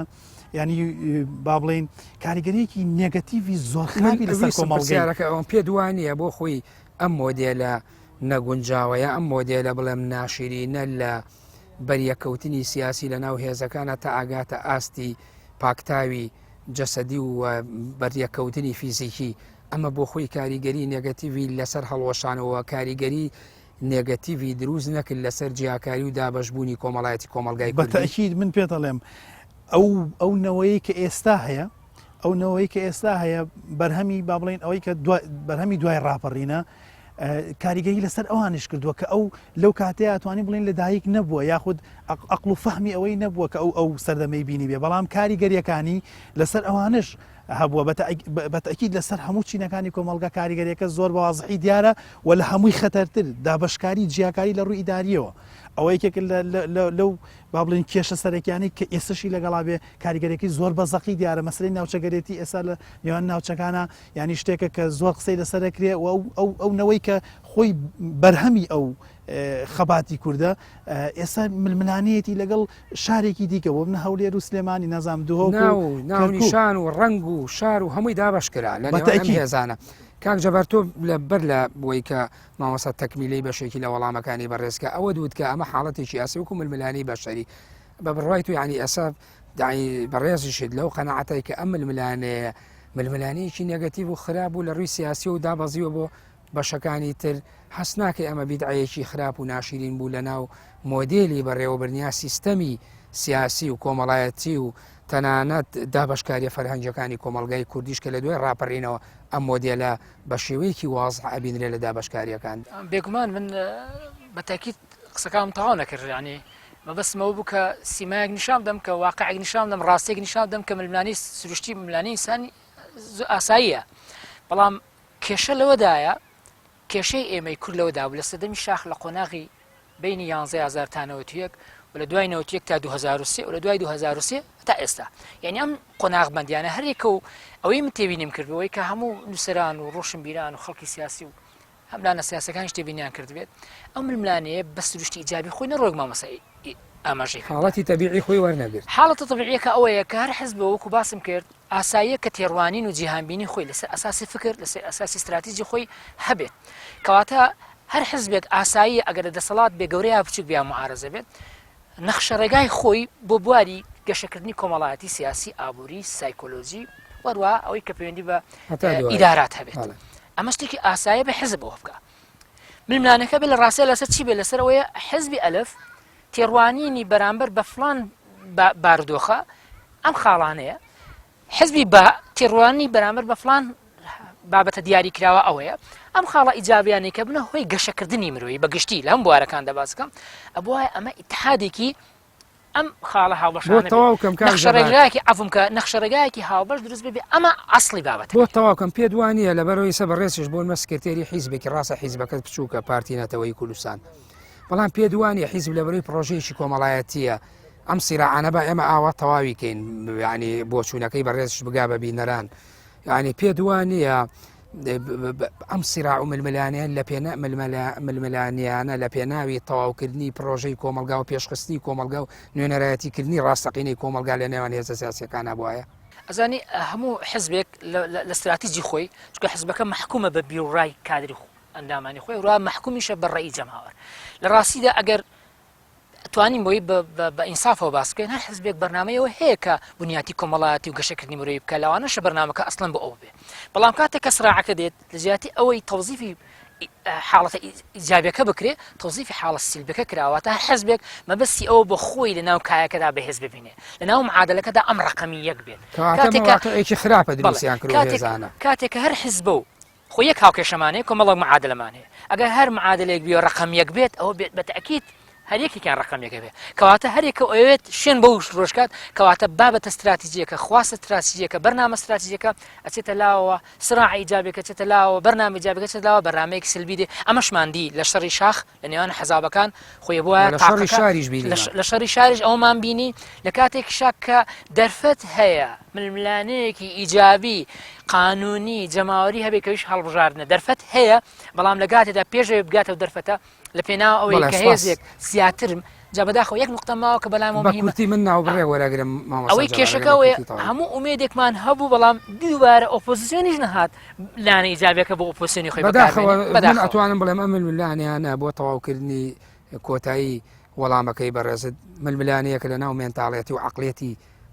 ینی با بڵین کاریگەریەکی نێگەتیڤی زۆر خراپی لەسەر کۆمەڵگەرەکە ئەوم پێ دوانە بۆ خۆی ئەم مۆدێلە نەگونجاوەیە ئەم مۆدێلە بڵێم ناشرینە لە بەریەکەوتنی سیاسی لە ناو هێزەکانە تا ئاگاتە ئاستی پاکتاوی جەسەدی و بەریەکەوتنی فیزیکی ئەمە بۆ خۆی کاریگەری نێگەتیڤی لەسەر هەڵوەشانەوە کاریگەری نێگەتیڤی دروست نەکرد لەسەر جیاکاری و دابەشبوونی کۆمەڵایەتی کۆمەڵگای کوردی؟ بەتەئکید من پێت ئەڵێم ئەو ئەو نەوەیەی کە ئێستا هەیە ئەو نەوەی کە ئێستا هەیە بەرهەمی با بڵێین ئەوەی کە بەرهەمی دوای ڕاپەڕینە کاریگەری لەسەر ئەوانیش کردووە کە ئەو لەو کاتەیە توانین بڵێن لە دایک نەبووە یاخود ئەقل و فەهمی ئەوەی نەبووە کە ئەو ئەو سەردەمەی بینی بێ بەڵام کاریگەریەکانی لەسەر ئەوانش هەبووە بە تەئکید لەسەر هەموو چینەکانی کۆمەڵگا کاریگەریەکە زۆر بە وازحی دیارە و لە هەمووی خەتەرتر دابەشکاری جیاکاری لە ڕووی ئیداریەوە ئەوە یەکێک لەو با بڵێین کێشە سەرەکیانەی کە ئێستەشی لەگەڵا بێ کاریگەریەکەی زۆر بە زەقی دیارە مەسەلەی ناوچەگەرێتی ئێستا لە نێوان ناوچەکانە یانی شتێکە کە زۆر قسەی لەسەر دەکرێ و ئەو ئەو نەوەی کە خۆی بەرهەمی ئەو خەباتی کوردە ئێستا ململانێتی لەگەڵ شارێکی دیکە بۆ منە هەولێر و سلێمانی نازام دهۆک و ناونیشان و ڕەنگ و شار و هەمووی دابش کرا لە هێزانە کاک جەبار تۆ لە بەر لە بۆی کە مامۆستا تەکمیلەی بەشێکی لە وەڵامەکانی بەڕێزکە ئەوە دوت کە ئەمە حاڵەتێکی ئاسایی وەکو ململانێی بەشەری بە بڕوای تو یعنی ئەسا بەڕێزیشت لەو قەناعەتای کە ئەم ململانەیە ململانەیەکی نێگەتیڤ و خراپ بوو لە ڕووی سیاسی و دابەزیوە بۆ بەشەکانی تر هەست ناکەی ئەمە بیدعەیەکی خراپ و ناشیرین بوو لەناو مۆدێلی بەڕێوەبردن یا سیستەمی سیاسی و کۆمەڵایەتی و تەنانەت دابەشکاریە فەرهەنگیەکانی کۆمەڵگای کوردیش کە لە دوای ڕاپەرینەوە ئەم مۆدێلە بە شێوەیەکی وازح ئەبینرێ لە دابەشکاریەکان. بێگومان من بە تاکید قسەکانم تەواو نەکرد یانی مەبەستم ئەوە بوو کە سیمایەک نیشان بدەم کە واقعێک نیشان بدەم ڕاستێک نیشان بدەم کە ململانێی سروشتی ململانێی ئینسانی ئاساییە بەڵام کێشە لەوەدایە کێشەی ئێمەی کورد لەوەدا بوو لە سەردەمی شاخ لە قۆناغی بینی یانزەی ئازار تا 91 و لە دوای 91 تا 2003 و لە دوای 2003 تا ئێستا یعنی ئەم قۆناغ بەندیانە هەرێکە و ئەوەی من تێبینیم کردبووەوەی کە هەموو نووسەران و ڕۆشنبیران و خەڵکی سیاسی و هەم لانە سیاسەکانیش تێبینیان کردبێت ئەم ململانێیە بە سروشتی ئیجابی خۆی نەڕۆک مامۆستا ئاماژەی کرد. حاڵەتی تەبیعی خۆی وەرنەگرت. حاڵەتە تەبیعیەکە ئەوەیە کە هەر حزبە وەکو باسم کرد ئاساییە کە تێڕوانین و جیهانبینی خۆی لەسەر ئەساسی فکر لەسەر ئەساسی ستراتیجی خۆی هەبێت کەواتە هەر حزبێک ئاساییە ئەگەر لە دەسەڵات بێ گەورە یا بچوک بێ یا معارەزە بێت نەخشەڕێگای خۆی بۆ بواری گەشەکردنی کۆمەڵایەتی سیاسی ئابووری سایکۆلۆژی وەروە ئەوەی کە پەیوەندی بە ئیدارات هەبێت ئەمە شتێکی ئاسایە بە حزب ئەوە بکە ململانەکە بێ لە ڕاستە لەسەر چی بێ لەسەر ئەوەیە حزبی ئەلف تێڕوانینی بەرامبەر بە فلان بارودۆخە ئەم خاڵانەیە حزبی با تێڕوانی بەرامبەر بە فلان بابەتە دیاری کراوە ئەوەیە ئەم خاڵە ئیجابیانەی کە بنە هۆی گەشەکردنی مرۆیی بە گشتی لە هەم بوارەکان دەباسکەم ئەبواە ئەمە ئیتحادێکی ئەم خاڵە هاوبەشانە تەواو کەم کاک نەخشەڕێگایەکی عەفوم کە نەخشەڕێگایەکی هاوبەش دروست ببێ ئەمە ئەسڵی بابەتەکەیە. بۆ تەواو کەم پێت وا نییە لەبەرئەوەی ئێستا بەڕێزیش بۆ نمە سکرتێری حیزبێکی ڕاستە حیزبەکەت بچووکە پارتی نەتەوەیی کوردستان بەڵام پێت وا نییە حیزب لەبەرەی پڕۆژەیەکی کۆمەڵایەتییە ئەم سیراعانە با ئێمە ئاوا تەواوی کەین یعنی بۆچوونەکەی بەڕێزش بگا بە بینەران یعنی پێت وا نییە ئەم سیراع و ململانێ لە پێنا ململانیانە لە پێناوی تەواوکردنی پرۆژەی کۆمەلگا و پێشخستنی کۆمەلگا و نوێنەرایەتیکردنی ڕاستەقینەی کۆمەلگا لە نێوان هێزە سیاسەکانە بواە ئەزانی هەموو حزبێک لە استراتیجی خۆی چونکە حزبەکە محکومە بە بیرڕای کادری خۆ. ئەندامانی خۆی ڕا مەحکومیشە بە ڕێی جەماوەر لە ڕاستیدا ئەگەر توانین بۆی بە ئینسافەوە باس بکەین هەر حزبێک بەرنمەیەوە هەیە کە بنیاتی کۆمەڵایەتی و گەشەکردنی مرۆیی بکە لەوانەشە بەرنمەکە ئەسڵەن بۆ ئەوە بێ بەڵام کاتێک کە سراعەکە دێت لە جیاتی ئەوەی تەوزیفی حاڵەتە ئیجابیەکە بکرێ تەوزیفی حاڵە سلبەکە کراوە تا هەر حزبێک مەبەستی ئەوە بە خۆی لە ناو کایەکەدا بەهێز ببینێ لە ناو معادلەکەدا ئەم ڕقەمی یەک بێت کاتێک واقعێکی خراپە دروستیان کردووە هێزانە کاتێک کە هەر حزبە و خۆ یەک هاوکێشەمان هەیە کۆمەڵێک معادلەمان هەیە ئەگەر هەر معادلێک بێ ڕقم یەک بێت ئەوە بێت بە تەئکید هەر یەکێکیان ڕقم یەکە بێت کەواتە هەر یەکە ئەوێت شوێن بەو ڕۆژکات کەواتە بابەتە استراتیجیەکە خواستە استراتیجیەکە بەرنامە استراتیجیەکە ئەچێتە لاوە سراع ئیجابیەکە چێتە لاوە، بەرنامە ئیجابیەکە چێتە لاوە، بەرنامەیەکی سلبی دێ، ئەمەشمان دی لە شەڕی شاخ لە نێوان حەزابەکان، خۆی بوایە لە شەڕی تاقەکە شاریش بینیمان. لە شەڕی شاریش ئەوەمان بینی لە کاتێکیشا کە دەرفەت هەیە ململانێیەکی ئیجابی قانونی جەماوەری هەبێ کە ئەویش هەڵبژاردنە، دەرفەت هەیە بەڵام لە کاتێدا پێش ئەوەی بگاتە ئەو دەرفەتە لە پێناو ئەوەی بەڵێ کە سپاس. هێزێک زیاتر جا بەداخەوە یەک نوقتە ماوە کە بەلامەوە بە مهمە کورتی من ناوبڕێک وەرەگرم مامۆستا ئەوەی جەلال ئەگەر کێشەکە بە ئەوەیە کورتی تەواوی. هەموو ئومێدێکمان هەبوو بەڵام دووبارە ئۆپۆزیسیۆنیش نەهات لایەنە ئیجابیەکە بۆ ئۆپۆزیسیۆنی خۆی بەداخەوە بەکاربێنێ من بەداخەوە. ئەتوانم بڵێم ئەم ململانێیانە بۆ تەواوکردنی کۆتایی وەڵامەکەی بەڕێزت ململانێیەکە لەناو مێنتاڵێتی و عەقڵیەتی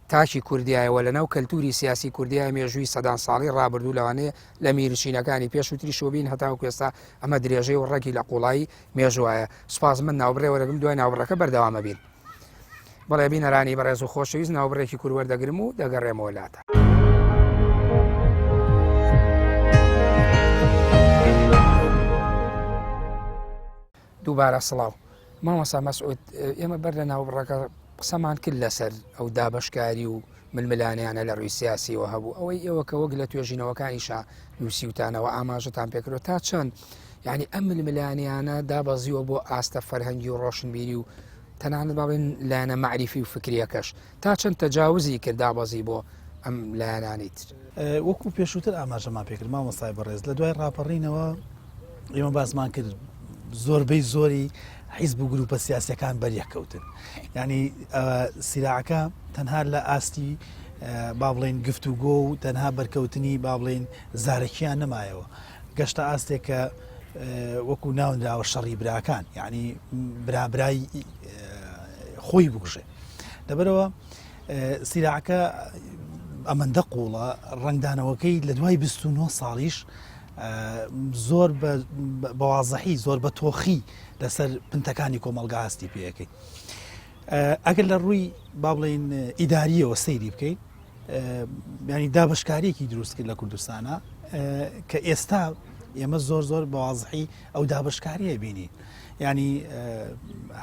تاکی کوردیایە و لەناو کەلتوری سیاسی کوردیایە مێژووی سەدان ساڵی ڕابردوو لەوانەیە لە میرنشینەکانی پێشووتریشەوە بین هەتاوەکو ئێستا ئەمە درێژەی و ڕەگی لە قوڵایی مێژوایە سوپاس من ناوبڕێ وەرەگرم دوای ناوبڕەکە بەردەوامە بین بەڵێ بینەرانی بەڕێز و خۆشەویست ناوبڕێکی کور وەردەگرم و دەگەڕێمەوە لاتە. دووبارە سڵاو مامۆستا مەسعود ئێمە بەر لە ناوبڕەکە قسەمان کرد لەسەر ئەو دابشکاری و ململانێیانە لە ڕووی سیاسیەوە هەبوو ئەوەی ئێوە کە وەک لە توێژینەوەکانیشا نووسیوتانەوە ئاماژەتان پێکرد تا چەند یعنی ئەم ململانێیانە دابەزیوە بۆ ئاستە فەرهەنگی و ڕۆشنبیری و تەنانەت با بڵێین لایەنە مەعریفی و فکریەکەش تا چەند تەجاوزی کرد دابەزی بۆ ئەم لایەنانەی تر. وەکو پێشووتر ئاماژەمان پێکرد مامۆستای بەڕێز لە دوای ڕاپەڕینەوە ئێمە باسمان کرد زۆربەی زۆری حیزب و گروپە سیاسەکان بەریەککەوتن ینی سیراعەکە تەنها لە ئاستی با بڵین گفتوگۆ و تەنها بەرکەوتنی با بڵین زارەکیان نەمایەوە گەشتە ئاستێک کە وەکو ناونراوە شەڕی براکان یعنی برابرای خۆی بکوژێ لەبەرەوە سیراعەکە ئەمەندە قوڵە ڕنگدانەوەکەی لە دوای 29 ساڵیش زۆر بەوازەحی زۆر بە تۆخی لەسەر پنتەکانی کۆمەڵگا هەستی پێەکەی ئەگەر لە ڕووی با بڵین ئیداریەوە سەیری بکەیت ینی دابشکاریەکی دروست کرد لە کوردستانە کە ئێستا ئێمە زۆر زۆر بەوازحی ئەو دابشکاریە بینی ینی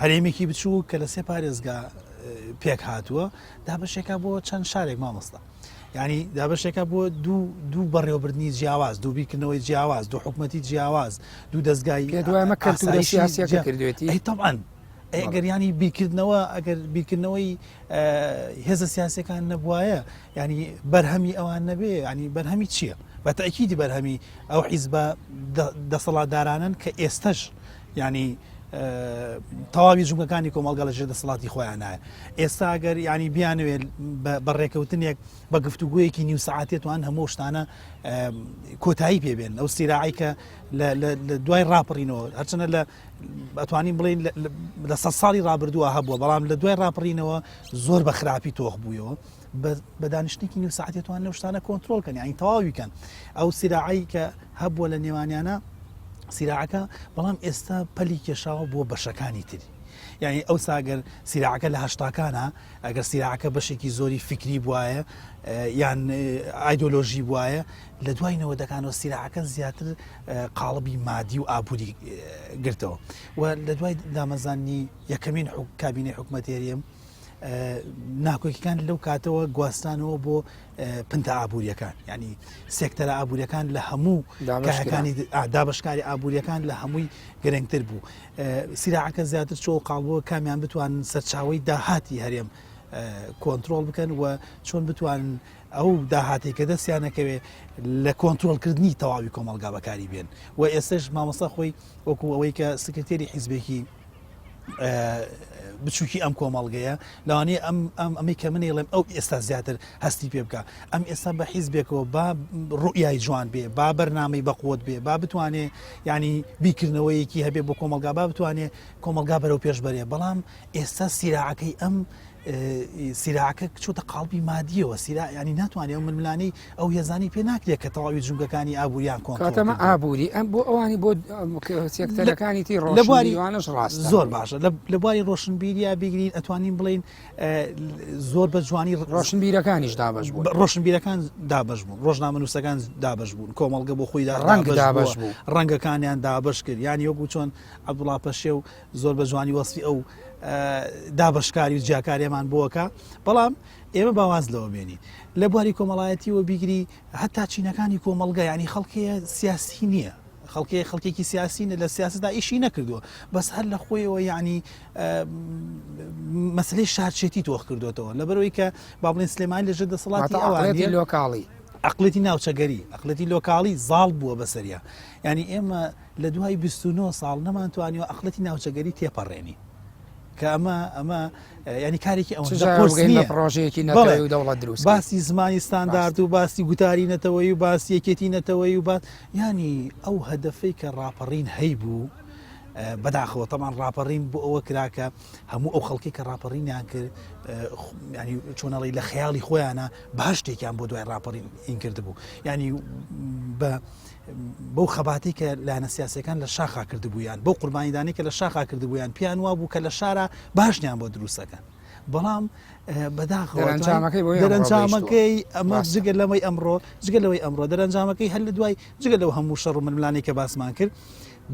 هەرێمێکی بچوو کە لە سێ پارێزگا پێک هاتووە دابشێکە بۆ چەند شارێک مامۆستا ینی دابشێکە بۆ دوو دوو بەڕێوەبردننی جیاواز دوو بیرکردنەوەی جیاواز دوو حکوومەتی جیاواز دوو دەستگای دوایمە کەلتوری سیاسیەکە کردوێتی طبعا ئەگەر ینی بیرکردنەوە ئەگەر بیرکردنەوەی هێزە سیاسەکان نەبواە ینی بەرهەمی ئەوان نەبێ ینی بەرهەمی چییە؟ بە تەئکیدی بەرهەمی ئەو حیزبە دەسەڵاتدارانن کە ئێستش ینی تەواوی جومگەکانی کۆمەڵگە لە ژێر دەسەڵاتی خۆیانایە ئێستا ئەگەر ینی بیانوێت بە ڕێکەوتنێک بە گفتوگویەکی نیو سعاتێت توان هەموو شتانە کۆتایی پێبێن ئەو سیراعی کە لە دوای ڕاپەڕینەوە هەرچەنە لە ئەتوانین بڵین لە سە ساڵی ڕابردووە هەبووە بەڵام لە دوای ڕاپەڕینەوە زۆر بە خراپی تۆخ بوویەوە بە دانیشتێکی نیو ساعتی توان لەو شتانە کۆنترۆڵ کەن یانی تەواوی کەن ئەو سیراعی کە هەبووە لە نێوانیانە سیراعەکە بەڵام ئێستا پەلی کێشاوە بۆ بەشەکانی تری یعنی ئەو ساگەر سیراعەکە لە هەشتاکانە ئەگەر سیراعەکە بەشێکی زۆری فکری بواە یان ئایدۆلۆژی بواە لە دوای نەوەدەکانەوە سیراعەکە زیاتر قاڵبی مادی و ئابووری گرتەوە و لە دوای دامەزانی یەکەمین کابینەی حکوومەتێریم ناکۆکیەکان لەو کاتەوە گواستانەوە بۆ پنتە ئابووریەکان ینی سێکتەرە ئابووریەکان لە هەموو کارەکانی دابشکاری ئابووریەکان لە هەمووی گرنگتر بوو سیراعەکە زیاتر چۆ قاڵبووە کامیان بتوانن سەرچاوی داهاتی هەرێم کۆنتترۆل بکەن و چۆن بتوانن ئەو داهاتی کە دەستیانەکەوێ لە کۆنتترۆلکردنی تەواوی کۆمەلگا بەکاری بێن و ئێستش مامۆستا خۆی وەکو ئەوەی کە سکرتێری حیزبێکی. بچووکی ئەم کۆمەڵگەیە لەوانەیە ئەم ئەم ئەمەی کە من ئەیڵێم ئەو ئێستا زیاتر هەستی پێ بکا ئەم ئێستا بە حیزبێکەوە با ڕوئیای جوان بێ با بەرنامەی بەقوت بێ با بتوانێ ینی بیکردنەوەیەکی هەبێ بۆ کۆمەلگا با بتوانێ کۆمەلگا بەرەو پێش بەرێ بەڵام ئێستا سیراعەکەی ئەم سیراعەکە چۆتە قاڵبی مادیەوە سیرا ینی ناتوانێت ئەو ململانەی ئەو هێزانی پێ ناکرێت کە تەواوی جومگەکانی ئابووریان کۆنترۆڵ کاتەمە کردووە. ئابووری ئەم بۆ ئەوانی بۆ سێکتەرەکانی تری لە بواری ڕۆشنبیریوانەش ڕاستە زۆر باشە لە بواری ڕۆشنبیریا بیگرین ئەتوانین بڵین زۆر بە جوانی ڕۆشنبیرەکانیش دابەش بوون ڕۆشنبیرەکان دابەش بوون ڕۆژنامەنووسەکان دابەش بوون کۆمەڵگە بۆ خۆی ڕەنگ دابەش بوو. ڕەنگەکانیان دابەش کرد یانی وەکو چۆن عەبدوڵا پەشێو زۆر بە جوانی وەسفی ئەو دابەشکاری و جیاکاریەمان بۆکە بەڵام ئێمە با واز لەوە بێنین لە بواری کۆمەڵایەتیەوە بیگری هەتا چینەکانی کۆمەڵگە ینی خەڵکەیە سیاسی نییە خەڵکی خەڵکێکی سیاسی لە سیاسەدا ئیشی نەکردووە بەس هەر لە خۆیەوە یعنی مەسلەی شارچێتی تۆخ کردوێتەوە لەبەرەوەی کە با بڵێن سلێمانی لەژێر دەسەڵاتی ئەوانی لۆکاڵی عقلێتی ناوچەگەری عقلێتی لۆکاڵی زاڵ بووە بەسەریا ینی ئێمە لە دوای 29 ساڵ نەمانتوانیوە عقلەتی ناوچەگەری تێپەڕێنین کە ئەمە ئەمە ینی کارێکی ئەوەندە قورس نییە پرۆژەیەکی نەتەوەیی و دەوڵەت دروست باسی زمانی ستاندارد و باسی گوتاری نەتەوەیی و باسی یەکێتی نەتەوەیی و باس ینی ئەو هەدەفەی کە ڕاپەڕین هەیبوو بەداخەوە تەمان ڕاپەڕین بۆ ئەوە کرا کە هەموو ئەو خەڵکی کە ڕاپەڕینیان کرد ینی چۆنەڵی لە خەیاڵی خۆیانە باشتێکیان بۆ دوای ڕاپەڕین این کردبوو ینی بە بەو خەباتەی کە لایەنە سیاسیەکان لە شاخا کردبوویان، بەو قوربانیدانەی کە لە شاخا کردبوویان، پێیان وابوو کە لە شارا باشیان بۆ دروستەکەن. بەڵام بەداخەوە دەرەنجامەکەی بۆ دەرەنجامەکەی ئەمە جگە لەمەی ئەمڕۆ جگە لەوەی ئەمڕۆ دەرەنجامەکەی هەر لە دوای جگە لەو هەموو شەڕ و ململانێی کە باسمان کرد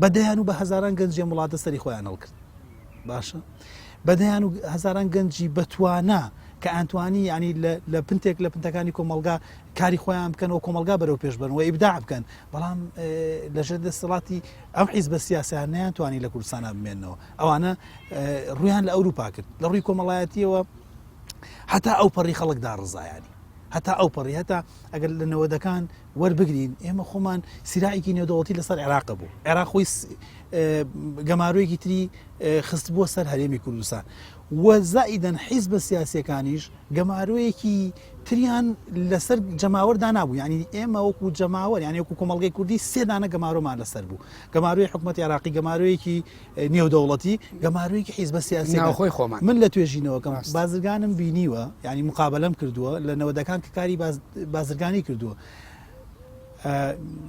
بە دەیان و بە هەزاران گەنجی ئەم وڵاتە سەری خۆیان هەڵکرد باشە بە دەیان و هەزاران گەنجی بەتوانا کە ئەنتوانی ینی لە پنتێک لە پنتەکانی کۆمەلگا کاری خۆیان بکەن و کۆمەڵگا بەرەو پێش بەرن و ئیبداع بکەن بەڵام لەژێر دەسەڵاتی ئەم حیزبە سیاسیان نەیانتوانی لە کوردستانە بمێنەوە ئەوانە ڕویان لە ئەوروپا کرد لە ڕووی کۆمەڵایەتیەوە هەتا ئەو پەڕی خەڵک داڕزایانی هەتا ئەو پەڕی هەتا ئەگەر لە نەوەدەکان وەربگرین ئێمە خۆمان سیراعێکی نێودەوڵەتی لەسەر عێراق بوو عێراق خۆی گەمارۆیەکی تری خستبووە سەر هەرێمی کوردستان و زائیدەن حیزبە سیاسیەکانیش گەمارۆیەکی تریان لەسەر جەماوەر دانابوو یعنی ئێمە وەکو جەماوەر یعنی وەکو کۆمەڵگەی کوردی سێ دانە گەمارۆمان لەسەر بوو گەمارۆی حکوومەتی عراقی گەمارۆیەکی نێودەوڵەتی گەمارۆیەکی حیزبە سیاسی ناوخۆی خۆمان من لە توێژینەوەکەم بازرگانم بینیوە یعنی مقابلەم کردووە لە نەوەدەکان کە کاری بازرگانی کردووە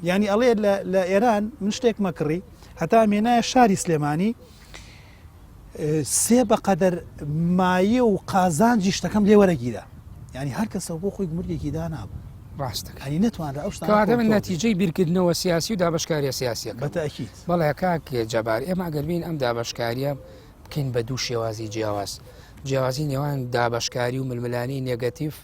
ینی ئەڵێ لە ئێران من شتێک مەکڕی هەتا مێنایە شاری سلێمانی سێ بەقەدەر مایە و قازانجی شتەکەم لێ وەرەگیرا یعنی هەر کەسەوە بۆ خۆی گومرگێکی دانابوو ڕاستەکە ینی نەتوانرا ئەو شتانە کەواتە من کۆنترۆڵ نەتیجەی بیرکردنەوە سیاسی و دابەشکاریە سیاسیەکە بە تەئکید بەڵێ کاک جەبار ئێمە ئەگەر بین ئەم دابەشکاریە بکەین بە دوو شێوازی جیاواز جیاوازی نێوان دابەشکاری و ململانی نێگەتیف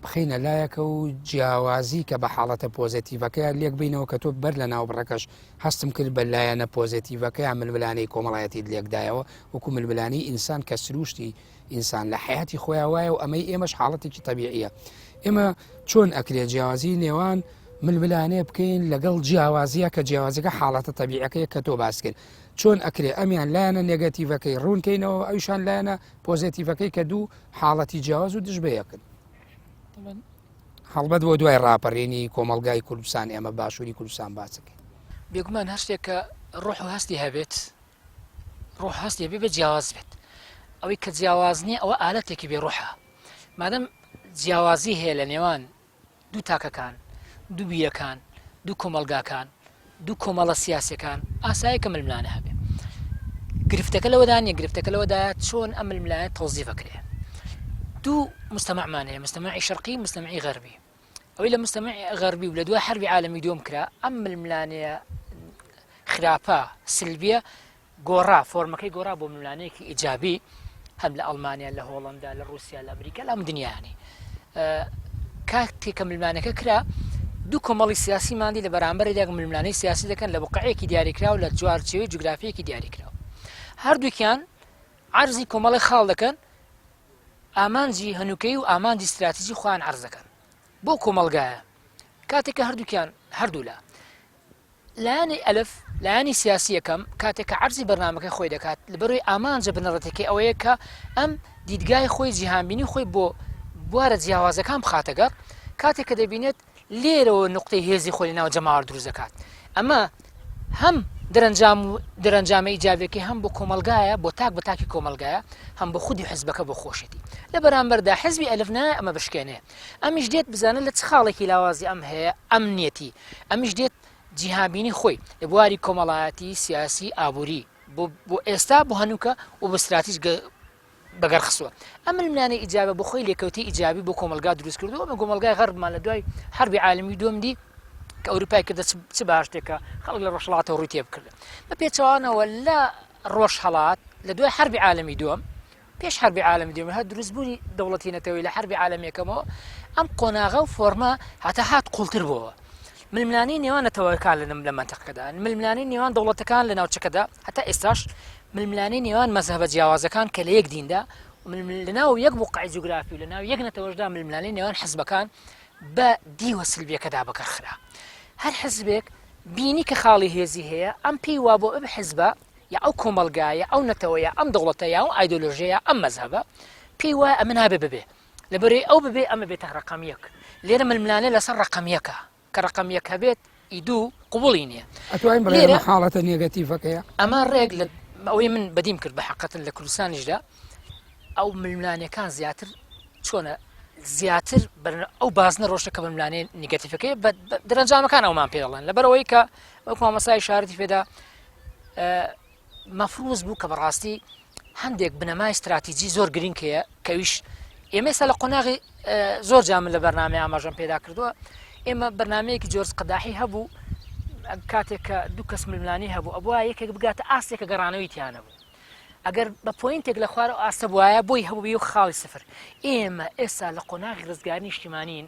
بخەینە لایەکە و جیاوازی کە بە حاڵەتە پۆزەتیڤەکەیان لێک بینەوە کە تۆ بەر لە ناوبڕەکەش هەستم کرد بە لایەنە پۆزەتیڤەکەیان ململانێی کۆمەڵایەتیت لێکدایەوە وەکو ململانێی ئینسان کە سروشتی ئینسان لە حیاتی خۆیان وایە و ئەمەی ئێمەش حاڵەتێکی تەبیعیە ئێمە چۆن ئەکرێ جیاوازی نێوان ململانێ بکەین لەگەڵ جیاوازیە کە جیاوازەکە حاڵەتە تەبیعەکەیە کە تۆ باس کرد چۆن ئەکرێ ئەمیان لایەنە نێگەتیڤەکەی ڕوونکەینەوە ئەویشان لایەنە پۆزەتیڤەکەی کە دوو حاڵەتی جیاواز و دژ بەیەکن هەڵبەت بۆ دوای ڕاپەڕینی کۆمەڵگای کوردستان ئێمە باشووری کوردستان باسەکەین. بێگومان هەر شتێک کە ڕۆح و هەستی هەبێت ڕۆح هەستی هەبێ بێ جیاواز بێت ئەوەی کە جیاواز نییە ئەوە ئالەتێکی بێ ڕۆحە مادەم جیاوازی هەیە لە نێوان دوو تاکەکان، دوو بیرەکان، دوو کۆمەڵگاکان، دوو کۆمەڵە سیاسیەکان، ئاسایە کە ململانێ هەبێ. گرفتەکە لەوەدا نییە، گرفتەکە لەوەدایە چۆن ئەم ململانێ تەوزیف ئەکرێ. دوو مجتەمەعمان هەیە، مجتەمەعی شەرقی، مجتەمەعی غەربی. ئەوەی لە مجتەمەعی غەربی و لە دوای حەربی عالەمی دووەم کرا، ئەم ململانێیە خراپە، سلبیە، گۆڕا، فۆرمەکەی گۆڕا بۆ ململانێیەکی ئیجابی هەم لە ئەڵمانیا، لە هۆڵەندا، لە ڕووسیا، لە ئەمریکا، لە هەموو دنیایانی. کاتێک کە ململانێکە کرا، دوو کۆمەڵی سیاسی ماندی لە بەرامبەریدا ململانێی سیاسی دەکەن لە بقعەیەکی دیاریکراو لە چوارچێوەی جوگرافیەکی دیاریکراو. هەردووکیان عەرزی کۆمەڵی خاڵ دەکەن، ئامانجی هەنووکەیی و ئامانجی ستراتیجی خۆیان عەرز دەکەن بۆ کۆمەڵگایە. کاتێک کە هەردووکیان هەردوولا. لایەنی ئەلف، لایەنی سیاسی یەکەم، کاتێک کە عەرزی بەرنامەکەی خۆی دەکات، لەبەرئەوەی ئامانجە بنەڕەتیەکەی ئەوەیە کە ئەم دیدگای خۆی، جیهانبینی خۆی بۆ بوارە جیاوازەکان بخاتە گەڕ، کاتێک کە دەبینێت لێرەوە نوقتەی هێزی خۆی لەناو جەماوەر دروست دەکات. ئەمە هەم دەرەنجام و دەرەنجامە ئیجابیەکەی هەم بۆ کۆمەڵگایە، بۆ تاک بە تاکی کۆمەڵگایە، هەم بۆ خودی حزبەکە بۆ خۆشێتی. لە بەرامبەردا حزبی ئەلف نایە ئەمە بشکێنێ. ئەمیش دێت بزانە لە چ خاڵێکی لاوازی ئەم هەیە، ئەمنیەتی. ئەمیش دێت جیهانبینی خۆی لە بواری کۆمەڵایەتی، سیاسی، ئابووری بۆ بۆ ئێستا بۆ هەنووکە و بە ستراتیژ بەگەڕ خستووە. ئەم ململانێ ئیجابە بۆ خۆی لێکەوتەی ئیجابی بۆ کۆمەڵگا دروست کردووە. ئەمە کۆمەڵگای غەربمان لە دوای حەربی عالەمی دووەم دی کە ئەوروپای کردە چ بەهەشتێک کە خەڵک لە ڕۆژهەڵاتەوە ڕووی تێ بکردە. بە پێچەوانەوە لە ڕۆژهەڵات لە دوای حەربی عالەمی دووەم پێش حەربی عالەمی دووەم هەر دروستبوونی دەوڵەتی نەتەوەی لە حەربی عالەمی یەکەمەوە ئەم قۆناغە و فۆرمە هەتا هات قوڵتر بۆوە. ململانێی نێوان نەتەوەکان لە لە مەنتەقەکەدا، ململانێی نێوان دەوڵەتەکان لە ناوچەکەدا، هەتا ئێستاش ململانێی نێوان مەزهەبە جیاوازەکان کە لە یەک دیندا لە ناو یەک بوقعی جوگرافی و لە ناو یەک نەتەوەشدا ململانێی نێوان حزبەکان بە دیوە سلبیەکەدا بەگەڕخرا. هەر حزبێک بینی کە خاڵی هێزی هەیە، ئەم پێی وابوو ئەم حزبە یا ئەو کۆمەڵگا یا ئەو نەتەوە یا ئەم دەوڵەتە یا ئەو ئایدۆلۆژیە یا ئەم مەزهەبە پێی وایە ئەمە نابێ ببێ لەبەرەی ئەو ببێ ئەمە بێتە ڕقم یەک لێرە ململانێ لەسەر ڕقم یەکە کە ڕقم یەک هەبێت ئی دوو قوبڵی نییە ئەتوانین بڵێ ئەمە حاڵەتە نێگەتیڤەکەیە ئەمە ڕێک لە ئەوەی من بەدیم کرد بە حقەتن لە کوردستانیشدا ئەو ململانێکان زیاتر چۆنە زیاتر ئەو بازنە ڕۆشتە کە ململانێ نیگەتیفەکەی دەرەنجامەکان ئەومان پێڵێن لەبەرەوەی کە وەک مامۆستای شارەتی پێدا مەفروز بوو کە بەڕاستی هەندێک بنەمای استراتیجی زۆر گرنگ هەیە کەویش ئێمە ئێستا لە قۆناغی زۆر جا من لە بەرنامەی ئاماژەم پێدا کردووە ئێمە بەرنمەیەکی جۆرج قەداحی هەبوو کاتێک کە دوو کەس ململانی هەبوو ئەبووە یەکێک بگاتە ئاستێکە گەڕانەوەی تیانە بوو ئەگەر بە point ێک لە خوار ئەو ئاستە بوایە بۆی هەبوو و خاڵی سفر ئێمە ئێستا لە قۆناغی ڕزگاری نیشتیمانین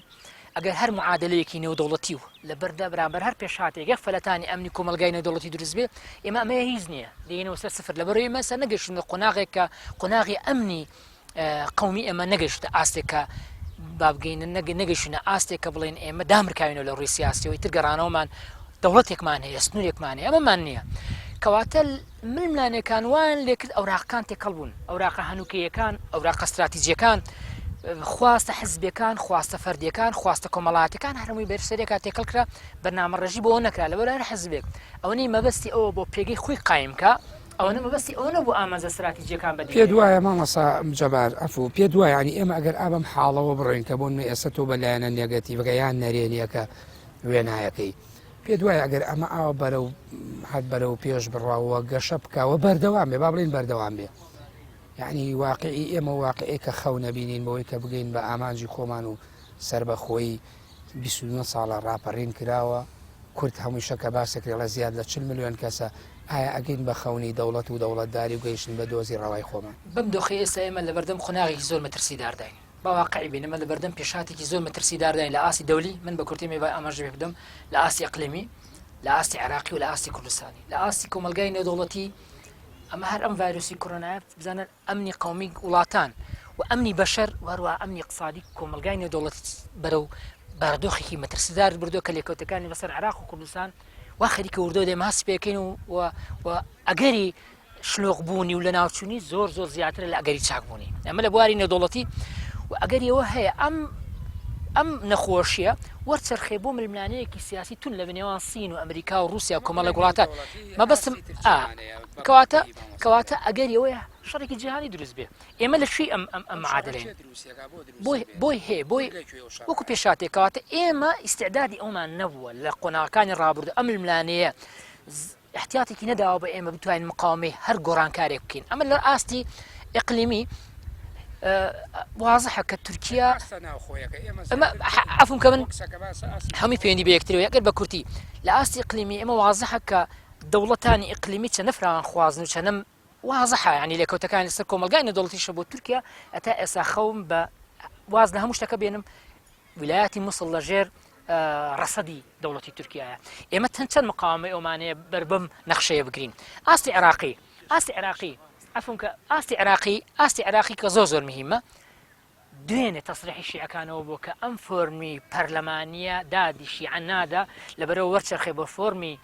ئەگەر هەر معادلەیەکی نێودەوڵەتی و لە بەردا بەرامبەر هەر پێشهاتێک یەک فەلەتانی ئەمنی کۆمەڵگای نێودەوڵەتی دروست بێ ئێمە ئەمەیە هیچ نییە دێینەوە سەر سفر لەبەرەوەی ئێمە سەر نەگەشتین لە قۆناغێک کە قۆناغی ئەمنی قومی ئێمە نەگەشتە ئاستێک کە بابگەینە نەگەشتینە ئاستێک کە بڵێن ئێمە دامرکاوینەوە لە ڕووی سیاسیەوەی تر گەڕانەوەمان دەوڵەتێکمان هەیە سنوورێکمان هەیە ئەمەمان نییە کەواتە ململانێکان وایان لێکرد ئەوراقەکان تێکەڵ بوون، ئەوراقە هەنووکەییەکان، ئەوراقە ستراتیجییەکان، خواستە حزبیەکان، خواستە فەردیەکان، خواستە کۆمەڵایەتیەکان هەر هەمووی بەرسەرێکا تێکەڵ کرا، بەرنامەڕێژی بۆ ئەوە نەکرا، لەبەر هەر حزبێک ئەوەنەی مەبەستی ئەوە بۆ پێگەی خۆی قایم کا، ئەوەنە مەبەستی ئەوە نەبوو ئامانجە ستراتیجیەکان بەدی پێت وایە مامۆستا جەبار عەفوو پێت وایە یانی ئێمە ئەگەر ئا بەم حاڵەوە بڕۆین کە بۆ نموونە ئێستا تۆ بە لایەنە نێگەتیڤەکە یان نەرێنیەکە وێنایەکەی پێت وایە ئەگەر ئەمە ئاوا بەرەو هەر بەرەو پێش بڕوا و گەشە بکا و بەردەوام بێ با بڵێین بەردەوام بێ یعنی واقعی ئێمە واقعی کە خەو نەبینین بەوەی کە بگەین بە ئامانجی خۆمان و سربەخۆیی 29 ساڵە ڕاپەڕین کراوە کورد هەمووشە کە باسەکرێڵە زیاد لە 40 ملیۆن کەسە ئایا ئەگەین بە خەونی دەوڵەت و دەوڵەتداری و گەیشتن بە دۆزی ڕەوای خۆمان بەم دۆخی ئێستا ئێمە لەبەردەم قۆناغێکی زۆر مەترسیدارداین با واقعی بین ئەمە لەبەردەم پێشهاتێکی زۆر مەترسیدارداین لە ئاستی دەولی من بە کورتی مێ ئاماژە پێ بدەم لە ئاستی ئەقلیمی لە ئاستی عێراقی و لە ئاستی کوردستانی لە ئاستی کۆمەلگای نێودەوڵەتی ئەمە هەر ئەم ڤایرۆسی کۆرۆنایە بزانە ئەمنی قومی وڵاتان و ئەمنی بەشەر و هەروە ئەمنی اقتصادی کۆمەلگای نێودەوڵەتی بەرەو بارودۆخێکی مەترسیدار بردووە کە لێکەوتەکانی بەسەر عێراق و کوردستان وا خەریکە وردۆ دێمە هەست پێکەین و و ئەگەری شلۆق بوونی و لەناوچوونی زۆر زۆر زیاترە لە ئەگەری چاکبوونی ئەمە لە بواری نێودەوڵەتی و ئەگەری ئەوە هەیە ئەم ئەم نەخۆشیە وەرچەرخێ بۆ ململانەیەکی سیاسی تون لە نێوان سین و ئەمریکا و رووسیا و کۆمەڵە وڵاتان مەبەستم کەواتە کەواتە ئەگەری ئەوەیە شەڕێکی جیهانی دروست بێ ئێمە لە شوی ئەم ئەم ئەم معادلەین بۆی بۆی هەیە بۆی وەکو پێشاتێک کەواتە ئێمە ئیسعدادی ئەومان نەبووە لە قۆناغەکانی ڕابردوو ئەم ململانەیە ئیحتیاتێکی نەداوە بە ئێمە بتوانین مقاومەی هەر گۆڕانکارێک بکەین ئەمە لە ئاستی ئیقلیمی وازحە کە تورکیا عفوم کە من هەمووی پەیوەندی بە یەکترەوە ئەگەر بە کورتی لە ئاستی ئیقلیمی ئێمە وازحە کە دەوڵەتانی ئیقلیمی چەندە فراوانخوازن و چەندە وازحە یعنی لێکەوتەکانی لەسەر کۆمەڵگای نێودەوڵەتیشە بۆ تورکیا ئەتا ئێستا خەوم بە واز لە هەموو شتەکە بێنم ویلایەتی موسڵ لە ژێر ڕەسەدی دەوڵەتی تورکیایە ئێمە تەن چەند مقاومەی ئەومانەیە بەر بەم نەخشەیە بگرین ئاستی عێراقی ئاستی عێراقی عەفوم کە ئاستی عێراقی ئاستی عێراقی کە زۆر زۆر مهمە دوێنێ تەسریحی شیعەکانەوە بۆ کە ئەم فۆرمی پەرلەمانیە دادی شیعە نادا لەبەرەوە وەرچەرخێ بۆ فۆرمی.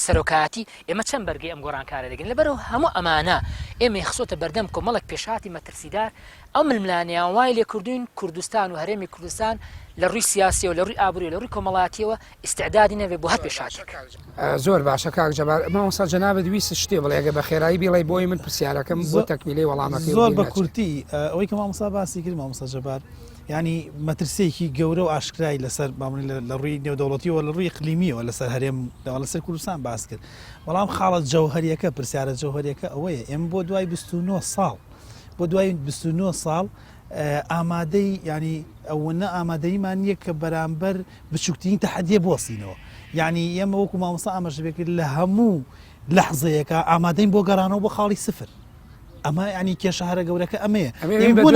سەرۆکایەتی، ئێمە چەند بەرگەی ئەم گۆڕانکارە دەگرین؟ لەبەرئەوە هەموو ئەمانە ئێمەی خستۆتە بەردەم کۆمەڵێک پێشهاتی مەترسیدار، ئەو ململانێیان وای لێکردووین کوردستان و هەرێمی کوردستان لە ڕووی سیاسیەوە، لە ڕووی ئابووریەوە، لە ڕووی کۆمەڵایەتیەوە ئیستعدادی نەبێت بۆ هەر پێشهاتێک. زۆر باشە کاک جەبار. مامۆستا جەنابت ویست شتێ بڵێ ئەگەر بە خێرایی بیڵێی بۆی من پرسیارەکەم بۆ تەکمیلەی وەڵامەکەی زۆر بە کورتی ئەوەی کە مامۆستا باسی کرد مامۆستا جەبار ینی مەترسیەکی گەورە و ئاشکرای لەسەر بامنی لە ڕووی نێودەوڵەتیەوە لە ڕووی ئیقلیمیەوە لەسەر هەرێم داوا لەسەر کوردستان باس کرد بەڵام خاڵە جەوهریەکە پرسیارە جەوهریەکە ئەوەیە ئێمە بۆ دوای 29 ساڵ بۆ دوای 29 ساڵ ئامادەی ینی ئەوەنە ئامادەیمان نییە کە بەرامبەر بچووکترین تەحەدیە بوەستینەوە یعنی ئێمە وەکو مامۆستا ئاماژە پێکرد لە هەموو لەحزەیەکە ئامادەین بۆ گەڕانەوە بۆ خاڵی سفر ئەمە ینی کێشە هەرە گەورەکە ئەمەیە بۆ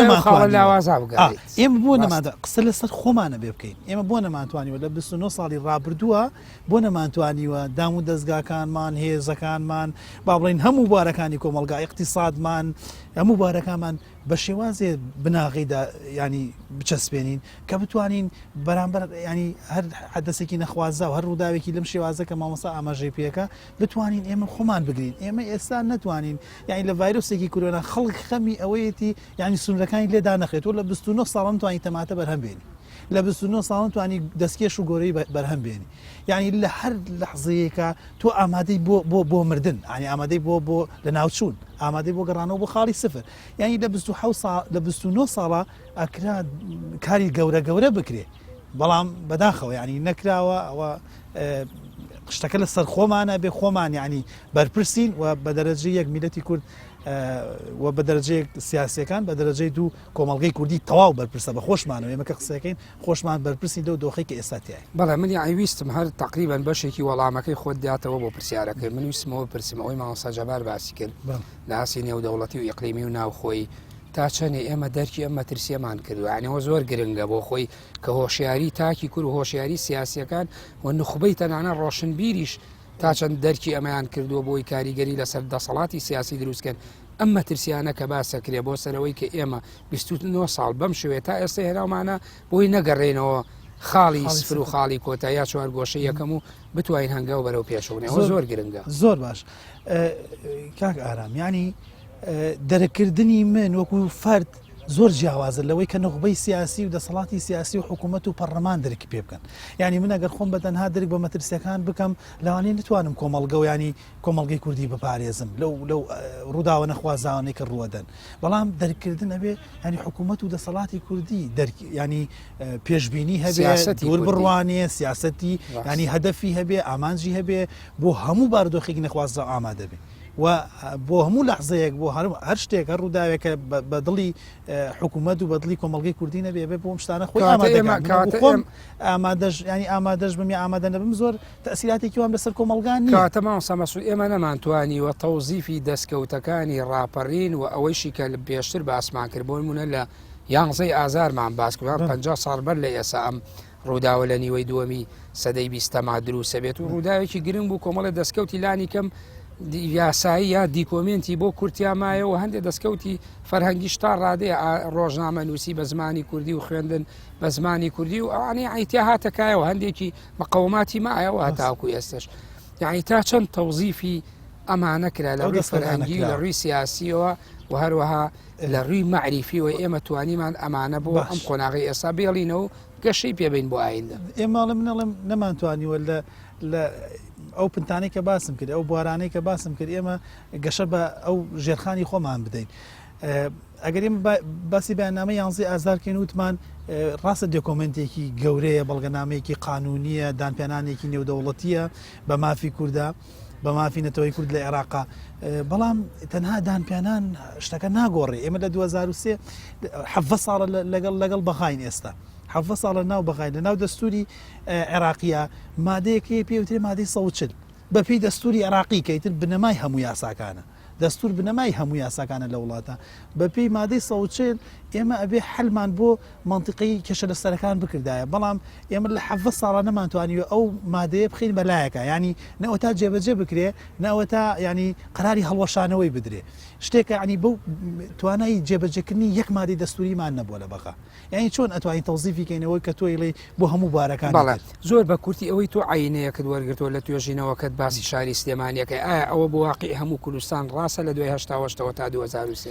ئێمە بۆ نەمادا قسە لەسەر خۆمانە بێ بکەین ئێمە بۆ نەمانتوانیوە لە 29 ساڵی ڕابردووە بۆ نەمانتوانیوە دام و دەستگاکانمان هێزەکانمان با بڵین هەموو بارەکانی کۆمەلگا اقتصادمان هەموو بارەکانمان بە شێوازێ بناغەی دا یانی بچەسپێنین کە بتوانین بەرامبەر ینی هەر حەدەسێکی نەخوازا و هەر ڕووداوێکی لەم شێوازە کە مامۆستا ئاماژەی پێەکە بتوانین ئێمە خۆمان بگرین ئێمە ئێستا نەتوانین یعنی لە ڤایرۆسێکی کۆرۆنا خەڵک خەمی ئەوەیەتی یعنی سنوورەکانی لێدا نەخێت و لە 29 ساڵم توانی تەماتە بەرهەم بێنی لە 29 ساڵم توانی دەستکێش و گۆرەی بەرهەم بێنی یعنی لە هەر لەحزەیەکە تۆ ئامادەی بۆ بۆ بۆ مردن ینی ئامادەی بۆ بۆ لە ناوچوون ئامادەی بۆ گەڕانەوە بۆ خاڵی سفر یانی لە 27 ساڵ لە 29 ساڵە ئەکرا کاری گەورە گەورە بکرێ بەڵام بەداخەوە ینی نەکراوە ئەوە شتەکە لە سەر خۆمانە بێ خۆمان ینی بەرپرسین و بە دەرەجە یەک میلەتی کورد و بە دەرەجەیەک سیاسەکان بە دەرەجەی دوو کۆمەڵگەی کوردی تەواو بەرپرسە بە خۆشمانەوە ئێمە کە قسەکەین خۆشمان بەرپرسین لەو دۆخی کە ئێستا تیای. بەڵێ من یەعنی ویستم هەر تەقریبەن بەشێکی وەڵامەکەی خۆت داتەوە بۆ پرسیارەکەی من ویستمەوە پرسم ئەوەی مامۆستا جەبار باسی کرد لە ئاستی نێودەوڵەتی و ئیقلیمی و ناوخۆیی تا چەنێ ئێمە دەرکی ئەم مەترسیەمان کردووە یعنی ئەوە زۆر گرنگە بۆ خۆی کە هۆشیاری تاکی کورد و هۆشیاری سیاسیەکان و نوخبەی تەنانە ڕۆشنبیریش تا چەند دەرکی ئەمەیان کردووە بۆی کاریگەری لەسەر دەسەڵاتی سیاسی دروستکەن ئەم مەترسیانە کە باسەکرێ بۆ سەرەوەی کە ئێمە 29 ساڵ بەم شوێ تا ئێستا هێناومانە بۆی نەگەڕێنەوە خاڵی سفر و خاڵی کۆتا یا چوار گۆشە یەکەم و بتوانین هەنگاو بەرەو پێشەوە زۆر گرنگە زۆر باش کاک ئارام ینی دەرەکردنی من وەکو فەرد زۆر جیاوازە لەوەی کە نوخبەی سیاسی و دەسەڵاتی سیاسی و حکوومەت و پەرلەمان درک پێ بکەن یعنی من ئەگەر خۆم بە تەنها درک بە مەترسیەکان بکەم لەوانەیە نتوانم کۆمەڵگە و ینی کۆمەڵگەی کوردی بپارێزم لەو لەو ڕووداوە نەخوازاوانەی کە ڕووەدەن بەڵام دەرکردن ئەبێ ینی حکوومەت و دەسەڵاتی کوردی دەرک ینی پێشبینی هەبێ دوور بڕوانێ سیاستی ینی هەدەفی هەبێ ئامانجی هەبێ بۆ هەموو بارودۆخێکی نەخوازراو ئامادە بێ و بۆ هەموو لەحزەیەک بۆ هەر شتێک هەر ڕووداوێکە بە دڵی حکوومەت و بە دڵی کۆمەڵگەی کوردی نەبێ بێ بۆم شتانە خۆی ئامادە خۆم ئامادەش ینی ئامادەش بم یا ئامادە نەبم زۆر تەسیراتێکی وام لەسەر کۆمەڵگان نییە. کەواتە مامۆستا مەسعود ئێمە نەمانتوانیوە تەوزیفی دەستکەوتەکانی ڕاپەڕین و ئەوەیشی کە پێشتر باسمان کرد بۆ نمونە لە یانزەی ئازارمان باس کرد 50 ساڵ بەر لە ئێسا ئەم ڕووداوە لە نیوەی دووەمی سەدەی بیستەما دروسە بێت و ڕووداوێکی گرنگ بوو کۆمەڵی دەستکەوتی لانی کەم یاسایی یا دیکۆمێنتی بۆ کورتیا مایەوە هەندێک دەستکەوتی فەرهەنگیش تا ڕادەیە ڕۆژنامە نووسی بە زمانی کوردی و خوێندن بە زمانی کوردی و ئەوانەی ئایتیا هاتەکایەوە هەندێکی مقەوماتی مایەوە هەتاکو ئێستش یعنی تا چەند تەوزیفی ئەمانە کرا لە ڕووی فەرهەنگی لە ڕووی سیاسیەوە و هەروەها لە ڕووی مەعریفیەوە ئێمە توانیمان ئەمانە بۆ ئەم قۆناغی ئێستا بێڵینەوە گەشەی پێ بەین بۆ ئایندە. ئێمە ئەڵێم من ئەڵێم نەمانتوانیوە لە لە ئەو پنتانەی کە باسم کرد ئەو بوارانەی کە باسم کرد ئێمە گەشە بە ئەو ژێرخانی خۆمان بدەین. ئەگەر ئێمە باسی بەیاننامە یانزەی ئازار کەین وتمان ڕاستە دۆکۆمنتێکی گەورەیە بەڵگەنامەیەکی قانونیە دانپیانانێکی نێودەوڵەتیە بە مافی کوردە بە مافی نەتەوەی کورد لە عێراقا بەڵام تەنها دانپیانان شتەکە ناگۆڕێ ئێمە لە 2023 حەڤە ساڵە لەگەڵ لەگەڵ بەغاین ئێستا حەڤە ساڵە ناو بەغای لە ناو دەستوری عێراقیە مادەیەک هەیە پێ وترێ مادەی 140 بەپێی دەستوری عێراقی کە ئیتر بنەمای هەموو یاساکانە. دەستور بنەمای هەموو یاساکانە لە وڵاتە بەپێی مادەی 140 ئێمە ئەبێ حەلمان بۆ مەنتیقەی کێشە لەسەرەکان بکردایە بەڵام ئێمە لە 17 ساڵە نەمانتوانیوە ئەو مادەیە بخەین بەلایەکە ینی نەوەتا جێبەجێ بکرێ نەوەتا ینی قراری هەڵوەشانەوەی بدرێ شتێکە ینی بەو توانای جێبەجێکردنی یەک مادەی دەستوریمان نەبووە لە بەغا یانی چۆن ئەتوانین تەوزیفی کەینەوەی کە تۆ ئەیڵێی بۆ هەموو بوارەکانی بەڵێ تر؟ زۆر بە کورتی ئەوەی تۆ عەینەیەکت وەرگرتووە لە توێژینەوەکەت باسی شاری سلێمانیەکەی ئایا ئەوە بۆ واقیعی هەموو کوردستان ڕاستە لە دوای هەشتاوەشتەوە تا 2003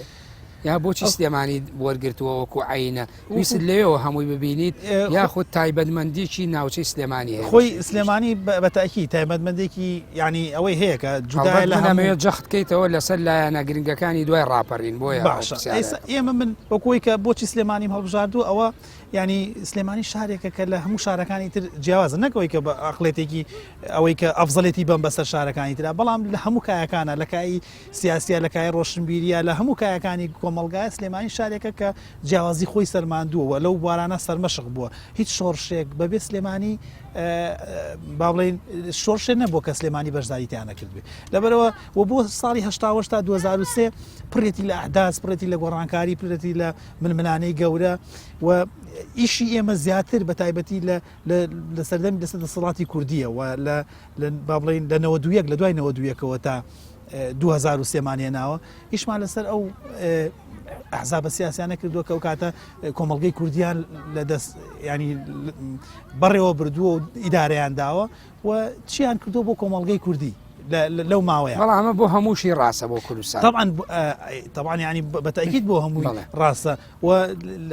یا بۆچی سلێمانی وەرگرتووە وەکو عەینە ویست لەوێوە هەمووی ببینیت یاخود تایبەتمەندیی ناوچەی سلێمانی هەیە خۆی سلێمانی بە تاکی تایبەتمەندێکی ینی ئەوەی هەیە کە جودایە لە هەموو جەخت کەیتەوە لەسەر لایەنە گرنگەکانی دوای ڕاپەڕین بۆیە باشە ئێمە من وەکوی کە بۆچی سلێمانیم هەڵبژاردووە ئەوە ینی سلێمانی شارێکە کە لە هەموو شارەکانی تر جیاوازە نەکەوەی کە بە ئەقلێتێکی ئەوەی کە ئەفزەلێتی بەم بەسەر شارەکانی ترا بەڵام لە هەموو کایەکانە لە کایی سیاسیە لە کای ڕۆشنبیریە لە هەموو کایەکانی کۆمەڵگایە سلێمانی شارێکە کە جیاوازی خۆی سەلماندووە و لەو بوارانە سەرمەشق بووە هیچ شۆڕشێک بەبێ سلێمانی با بڵێین شۆڕشێ نەبووە کە سلێمانی بەشداری تیا نەکردبێ لەبەرەوە و بۆ ساڵی هەشتاوەش تا 2003 پڕێتی لە ئەحداس پڕێتی لە گۆڕانکاری پرێتی لە ململانەی گەورە و ئیشی ئێمە زیاتر بە تایبەتی لە لە سەردەمی لەسەر دەسەڵاتی کوردیە و لە با بڵێین لە 91 لە دوای 91ەوە تا 2003 مان هێناوە ئیشمان لەسەر ئەو ئەحزابە سیاسیانە کردووە کە ئەو کاتە کۆمەڵگەی کوردیان لە دەست ینی بەڕێوە بردووە و ئیدارەیان داوە و چیان کردو بۆ کۆمەڵگەی کوردی لەو ماوەیە بەڵام ئەمە بۆ هەمووشی ڕاستە بۆ کوردستان طبعا طبعا ینی بەتەکیید بۆ هەمووی ڕاستە و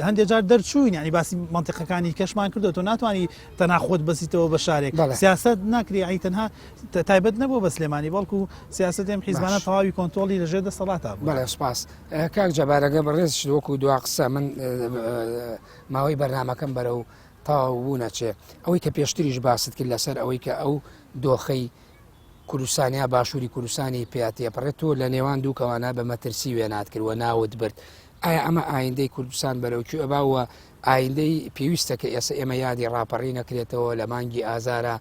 هەندێک جار دەرچووین ینی باسی منطقەکانی کەشمان کردو تۆ ناتوانانی تەنها خۆت بەسیتەوە بە شارێک سیاست ناکری ئەی تەنها تایبەت نەبوو بە سلێمانی بەڵکو سیاسەتی ئەم حیزبانە تەواوی کۆنتۆڵی لەژێر دەسەڵاتا بوو. بەڵێ سوپاس کاک جەبار ئەگەر بەڕێزیشت وەکو دوا قسە من ماوەی بەرنامەکەم بەرەو تەواو بوون ئەچێ ئەوەی کە پێشتریش باست کرد لەسەر ئەوەی کە ئەو دۆخەی کوردستان یا باشووری کوردستانی پیا تێپەڕێت تۆ لە نێوان دوو کەوانە بە مەترسی وێنات کرد و ناوت برد ئایا ئەمە ئایندەی کوردستان بەرەو کوێ ئەبا و ئایندەی پێویستە کە ئێستا ئێمە یادی ڕاپەڕی نەکرێتەوە لە مانگی ئازارە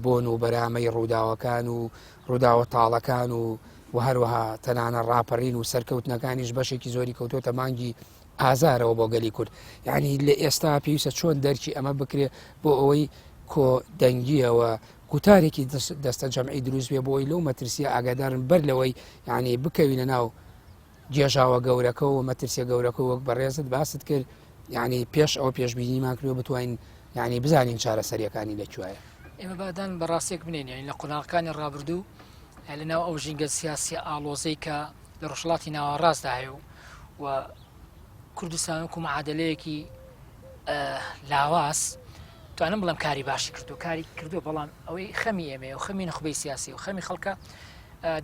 بۆن و بەرامەی ڕووداوەکان و ڕووداوە تاڵەکان و و هەروەها تەنانە ڕاپەڕین و سەرکەوتنەکانیش بەشێکی زۆری کەوتۆتە مانگی ئازارەوە بۆ گەلی کورد یعنی لە ئێستا پێویستە چۆن دەرکی ئەمە بکرێ بۆ ئەوەی کۆ دەنگیەوە گوتارێکی دەستە جەمعی دروست بێ بۆی لەو مەترسیە ئاگادارن بەر لەوەی یعنی بکەوینە ناو گێژاوە گەورەکە و مەترسیە گەورەکە وەک بەڕێزت باست کرد یعنی پێش ئەوە پێشبینیمان کردوە بتوانین یعنی بزانین چارەسەریەکانی لە کوێیە. ئێمە با دان بە ڕاستیەک بنێین یعنی لە قۆناغەکانی ڕابردوو لە ناو ئەو ژینگە سیاسیە ئاڵۆزەی کە لە ڕۆژهەڵاتی ناوەڕاستدا هەیە و و کوردستان وەکو معادلەیەکی لاواز توانم بڵێم کاری باشی کردو کاری کردو بەڵام ئەوەی خەمی ئێمەیە و خەمی نخبەی سیاسی و خەمی خەڵکە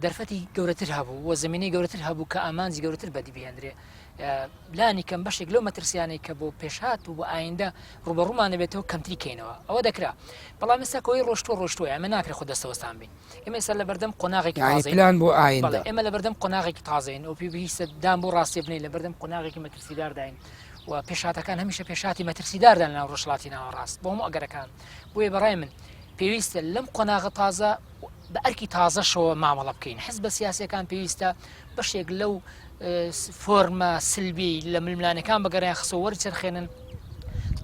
دەرفەتی گەورەتر هەبوو و زمینەی گەورەتر هەبوو کە ئامانجی گەورەتر بەدی بهێنرێ لانی کەم بەشێک لەو مەترسیانەی کە بۆ پێشهات و بۆ ئایندە ڕوبەڕوومان دەبێتەوە کەمتری کەینەوە ئەوە دەکرا بەڵام ئێستا کۆی ڕۆشتوە ڕۆشتوە ئەمە ناکرێت خۆ دەستەوەستان بین ئێمە ئێستا لەبەردەم قۆناغێکی تازەین پلان بۆ ئایندە ئێمە لەبەردەم قۆناغێکی تازەین و پێویستە دان بۆ ڕاستی بنێین لەبەردەم قۆناغێکی مەترسیدارداین و پێشهاتەکان هەمیشە پێشهاتی مەترسیداردان لەناو ڕۆژهەڵاتی ناوەڕاست بۆ هەموو ئەگەرەکان بۆیە بەڕای من پێویستە لەم قۆناغە تازە بە ئەرکی تازەشەوە مامەڵە بکەین حزبە سیاسەکان پێویستە بەشێک لەو فۆرمە سلبی لە ململانەکان بەگەڕیان خسۆ وەرچەرخێنن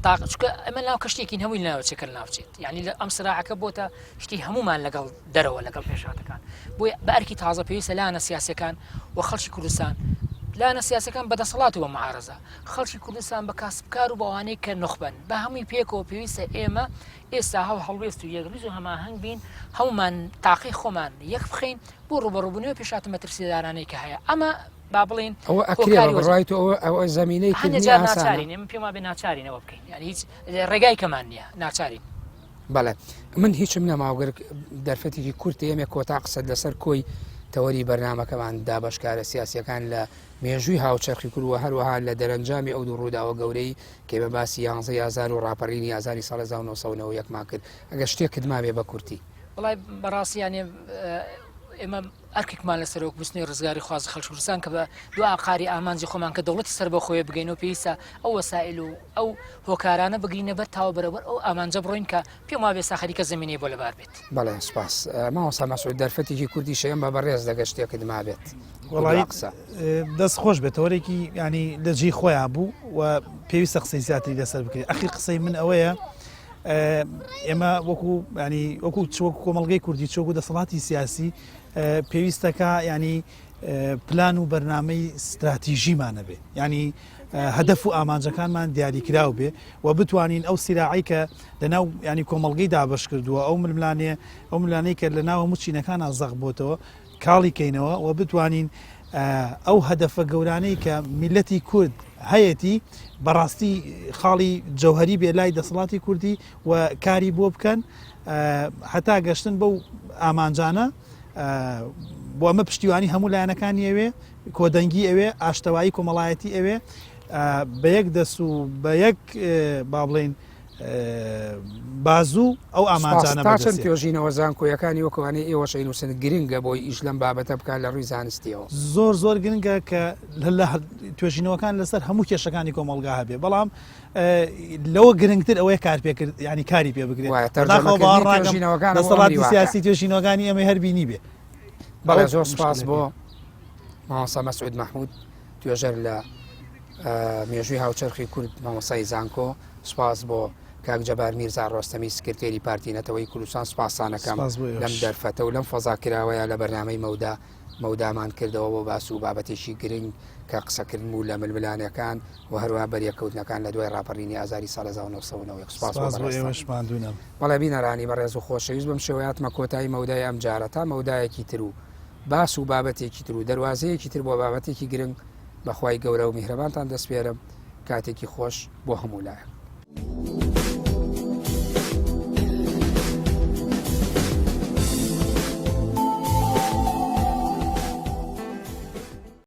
تاق چکە ئەمە ناو کەشتێکین هەمووی ناوچەکە ناوچێت یعنی لە ئەم سراعەکە بۆتە شتی هەمومان لەگەڵ دەرەوە لەگەڵ پێشاتەکان بۆیە بە ئەرکی تازە پێویستە لایەنە سیاسەکان و خەڵکی کوردستان لایەنە سیاسەکان بەدەسەڵات و بە معارەزە خەڵکی کوردستان بە کاسبکار و بەوانەی کە نخبن بە هەمووی پێکەوە پێویستە ئێمە ئێستا هەو هەڵوێست و یەکڕیز و هەماهەنگ بین هەمومان تاقی خۆمان یەک بخەین بۆ ڕوبەڕوبوونەوە پێشاتە مەترسیدارانەی کە هەیە ئەمە با بڵین ئەوە ئەکرێ بڕای تۆ ئەوە ئەوە زمینەی هەندێک جار ناچارین ئێمە پێم وابێ ناچارین ئەوە بکەین یعنی هیچ ڕێگای کەمان نییە ناچارین بەڵێ من هیچم نەماوگەر دەرفەتێکی کورت ئێمە کۆتا قسەت لەسەر کۆی تەوەری بەرنمەکەمان دابشکارە سیاسەکان لە مێژووی هاوچەرخی کورد و هەروەها لە دەرەنجامی ئەو دوو ڕووداوە گەورەی کە بە باسی یانزەی ئازار و ڕاپەڕینی ئازاری ساڵ 1991 مان کرد ئەگەر شتێکت مابێ بە کورتی. وەڵای بەڕاستی یانێ. ئێمە ئەرکێکمان لەسەرە وەک بزوتنەوەی ڕزگاری خوازی خەڵکی کوردستان کە بە دو ئاقاری ئامانجی خۆمان کە دەوڵەتی سەربەخۆیە بگەین و پێویستە ئەو وەسائل و ئەو هۆکارانە بگرینە بەر تاوە بەرەوبەر ئەو ئامانجە بڕۆین کە پێم وابێ ئێستا خەریکە زەمینەی بۆ لەبار بێت. بەڵێ سوپاس مامۆستا مەسعود دەرفەتێکی کوردیشە ئێمە بە بەڕێز دەگەر شتێکت مابێت وەڵی قسە دەست خۆش بێت تەوەرێکی ینی لە جێی خۆیان بوو و پێویستە قسەی زیاتری لەسەر بکرێت ئەخی قسەی من ئەوەیە ئێمە وەکو ینی وەکو چۆک کۆمەلگەی کوردی چۆک و دەسەڵاتی سیاسی پێویستەکە ینی پلان و بەرنامەی ستراتیژیمان هەبێ ینی هەدەف و ئامانجەکانمان دیاریکراو بێ و بتوانین ئەو سیراعی کە لەناو ینی کۆمەڵگەی دابش کردووە ئەو ململانێ ئەو ملانەی کە لە ناو هەموو چینەکانە زەق بۆتەوە کاڵی کەینەوە و بتوانین ئەو هەدەفە گەورانەی کە میلەتی کورد هەیەتی بەڕاستی خاڵی جەوهری بێ لای دەسەڵاتی کوردی و کاری بۆ بکەن هەتا گەشتن بەو ئامانجانە بۆ ئەمە پشتیوانی هەموو لایەنەکانی ئەوێ کۆدەنگی ئەوێ ئاشتەوایی کۆمەڵایەتی ئەوێ بە یەک دەست و بە یەک با بڵین بازوو ئەو ئامانجانە تا چەند توێژینەوە زانکۆیەکانی وەکوانەی ئێوەش ئەینووسن گرنگە بۆی ئیش لەم بابەتە بکات لە ڕووی زانستیەوە؟ زۆر زۆر گرنگە کە توێژینەوەکان لەسەر هەموو کێشەکانی کۆمەڵگا هەبێ بەڵام لەوە گرنگتر ئەوەیە کار پێکرد ینی کاری پێ بگرێت دەسەڵاتی سیاسی توێژینەوەکانی ئێمە هەر بینی بێ. بەڵێ زۆر سپاس بۆ مامۆستا مەسعود مەحمود توێژەر لە مێژووی هاوچەرخی کورد مامۆستای زانکۆ سپاس بۆ کاک جەبار میرزا ڕۆستەمی سکرتێری پارتی نەتەوەی کوردستان سپاسانەکەم لەم دەرفەتە و لەم فەزا کراوەیە لە بەرنامەی مەودا مەودامان کردەوە بۆ باس و بابەتێکی گرنگ کە قسەکردن بوو لە ململانێکان و هەروەها بەریەککەوتنەکان لە دوای ڕاپەڕینی ئازاری ساڵ 1991. سپاس بۆ بەڕێزتان. بەڵێ بینەرانی بەڕێز و خۆشەویست بەم شێوەیە هاتمە کۆتایی مەودای ئەم جارە تا مەودایەکی تر و باس و بابەتێکی تر و دەروازەیەکی تر بۆ بابەتێکی گرنگ بە خوای گەورە و میهرەبانتان دەسپێرم کاتێکی خۆش بۆ هەموو لایەک.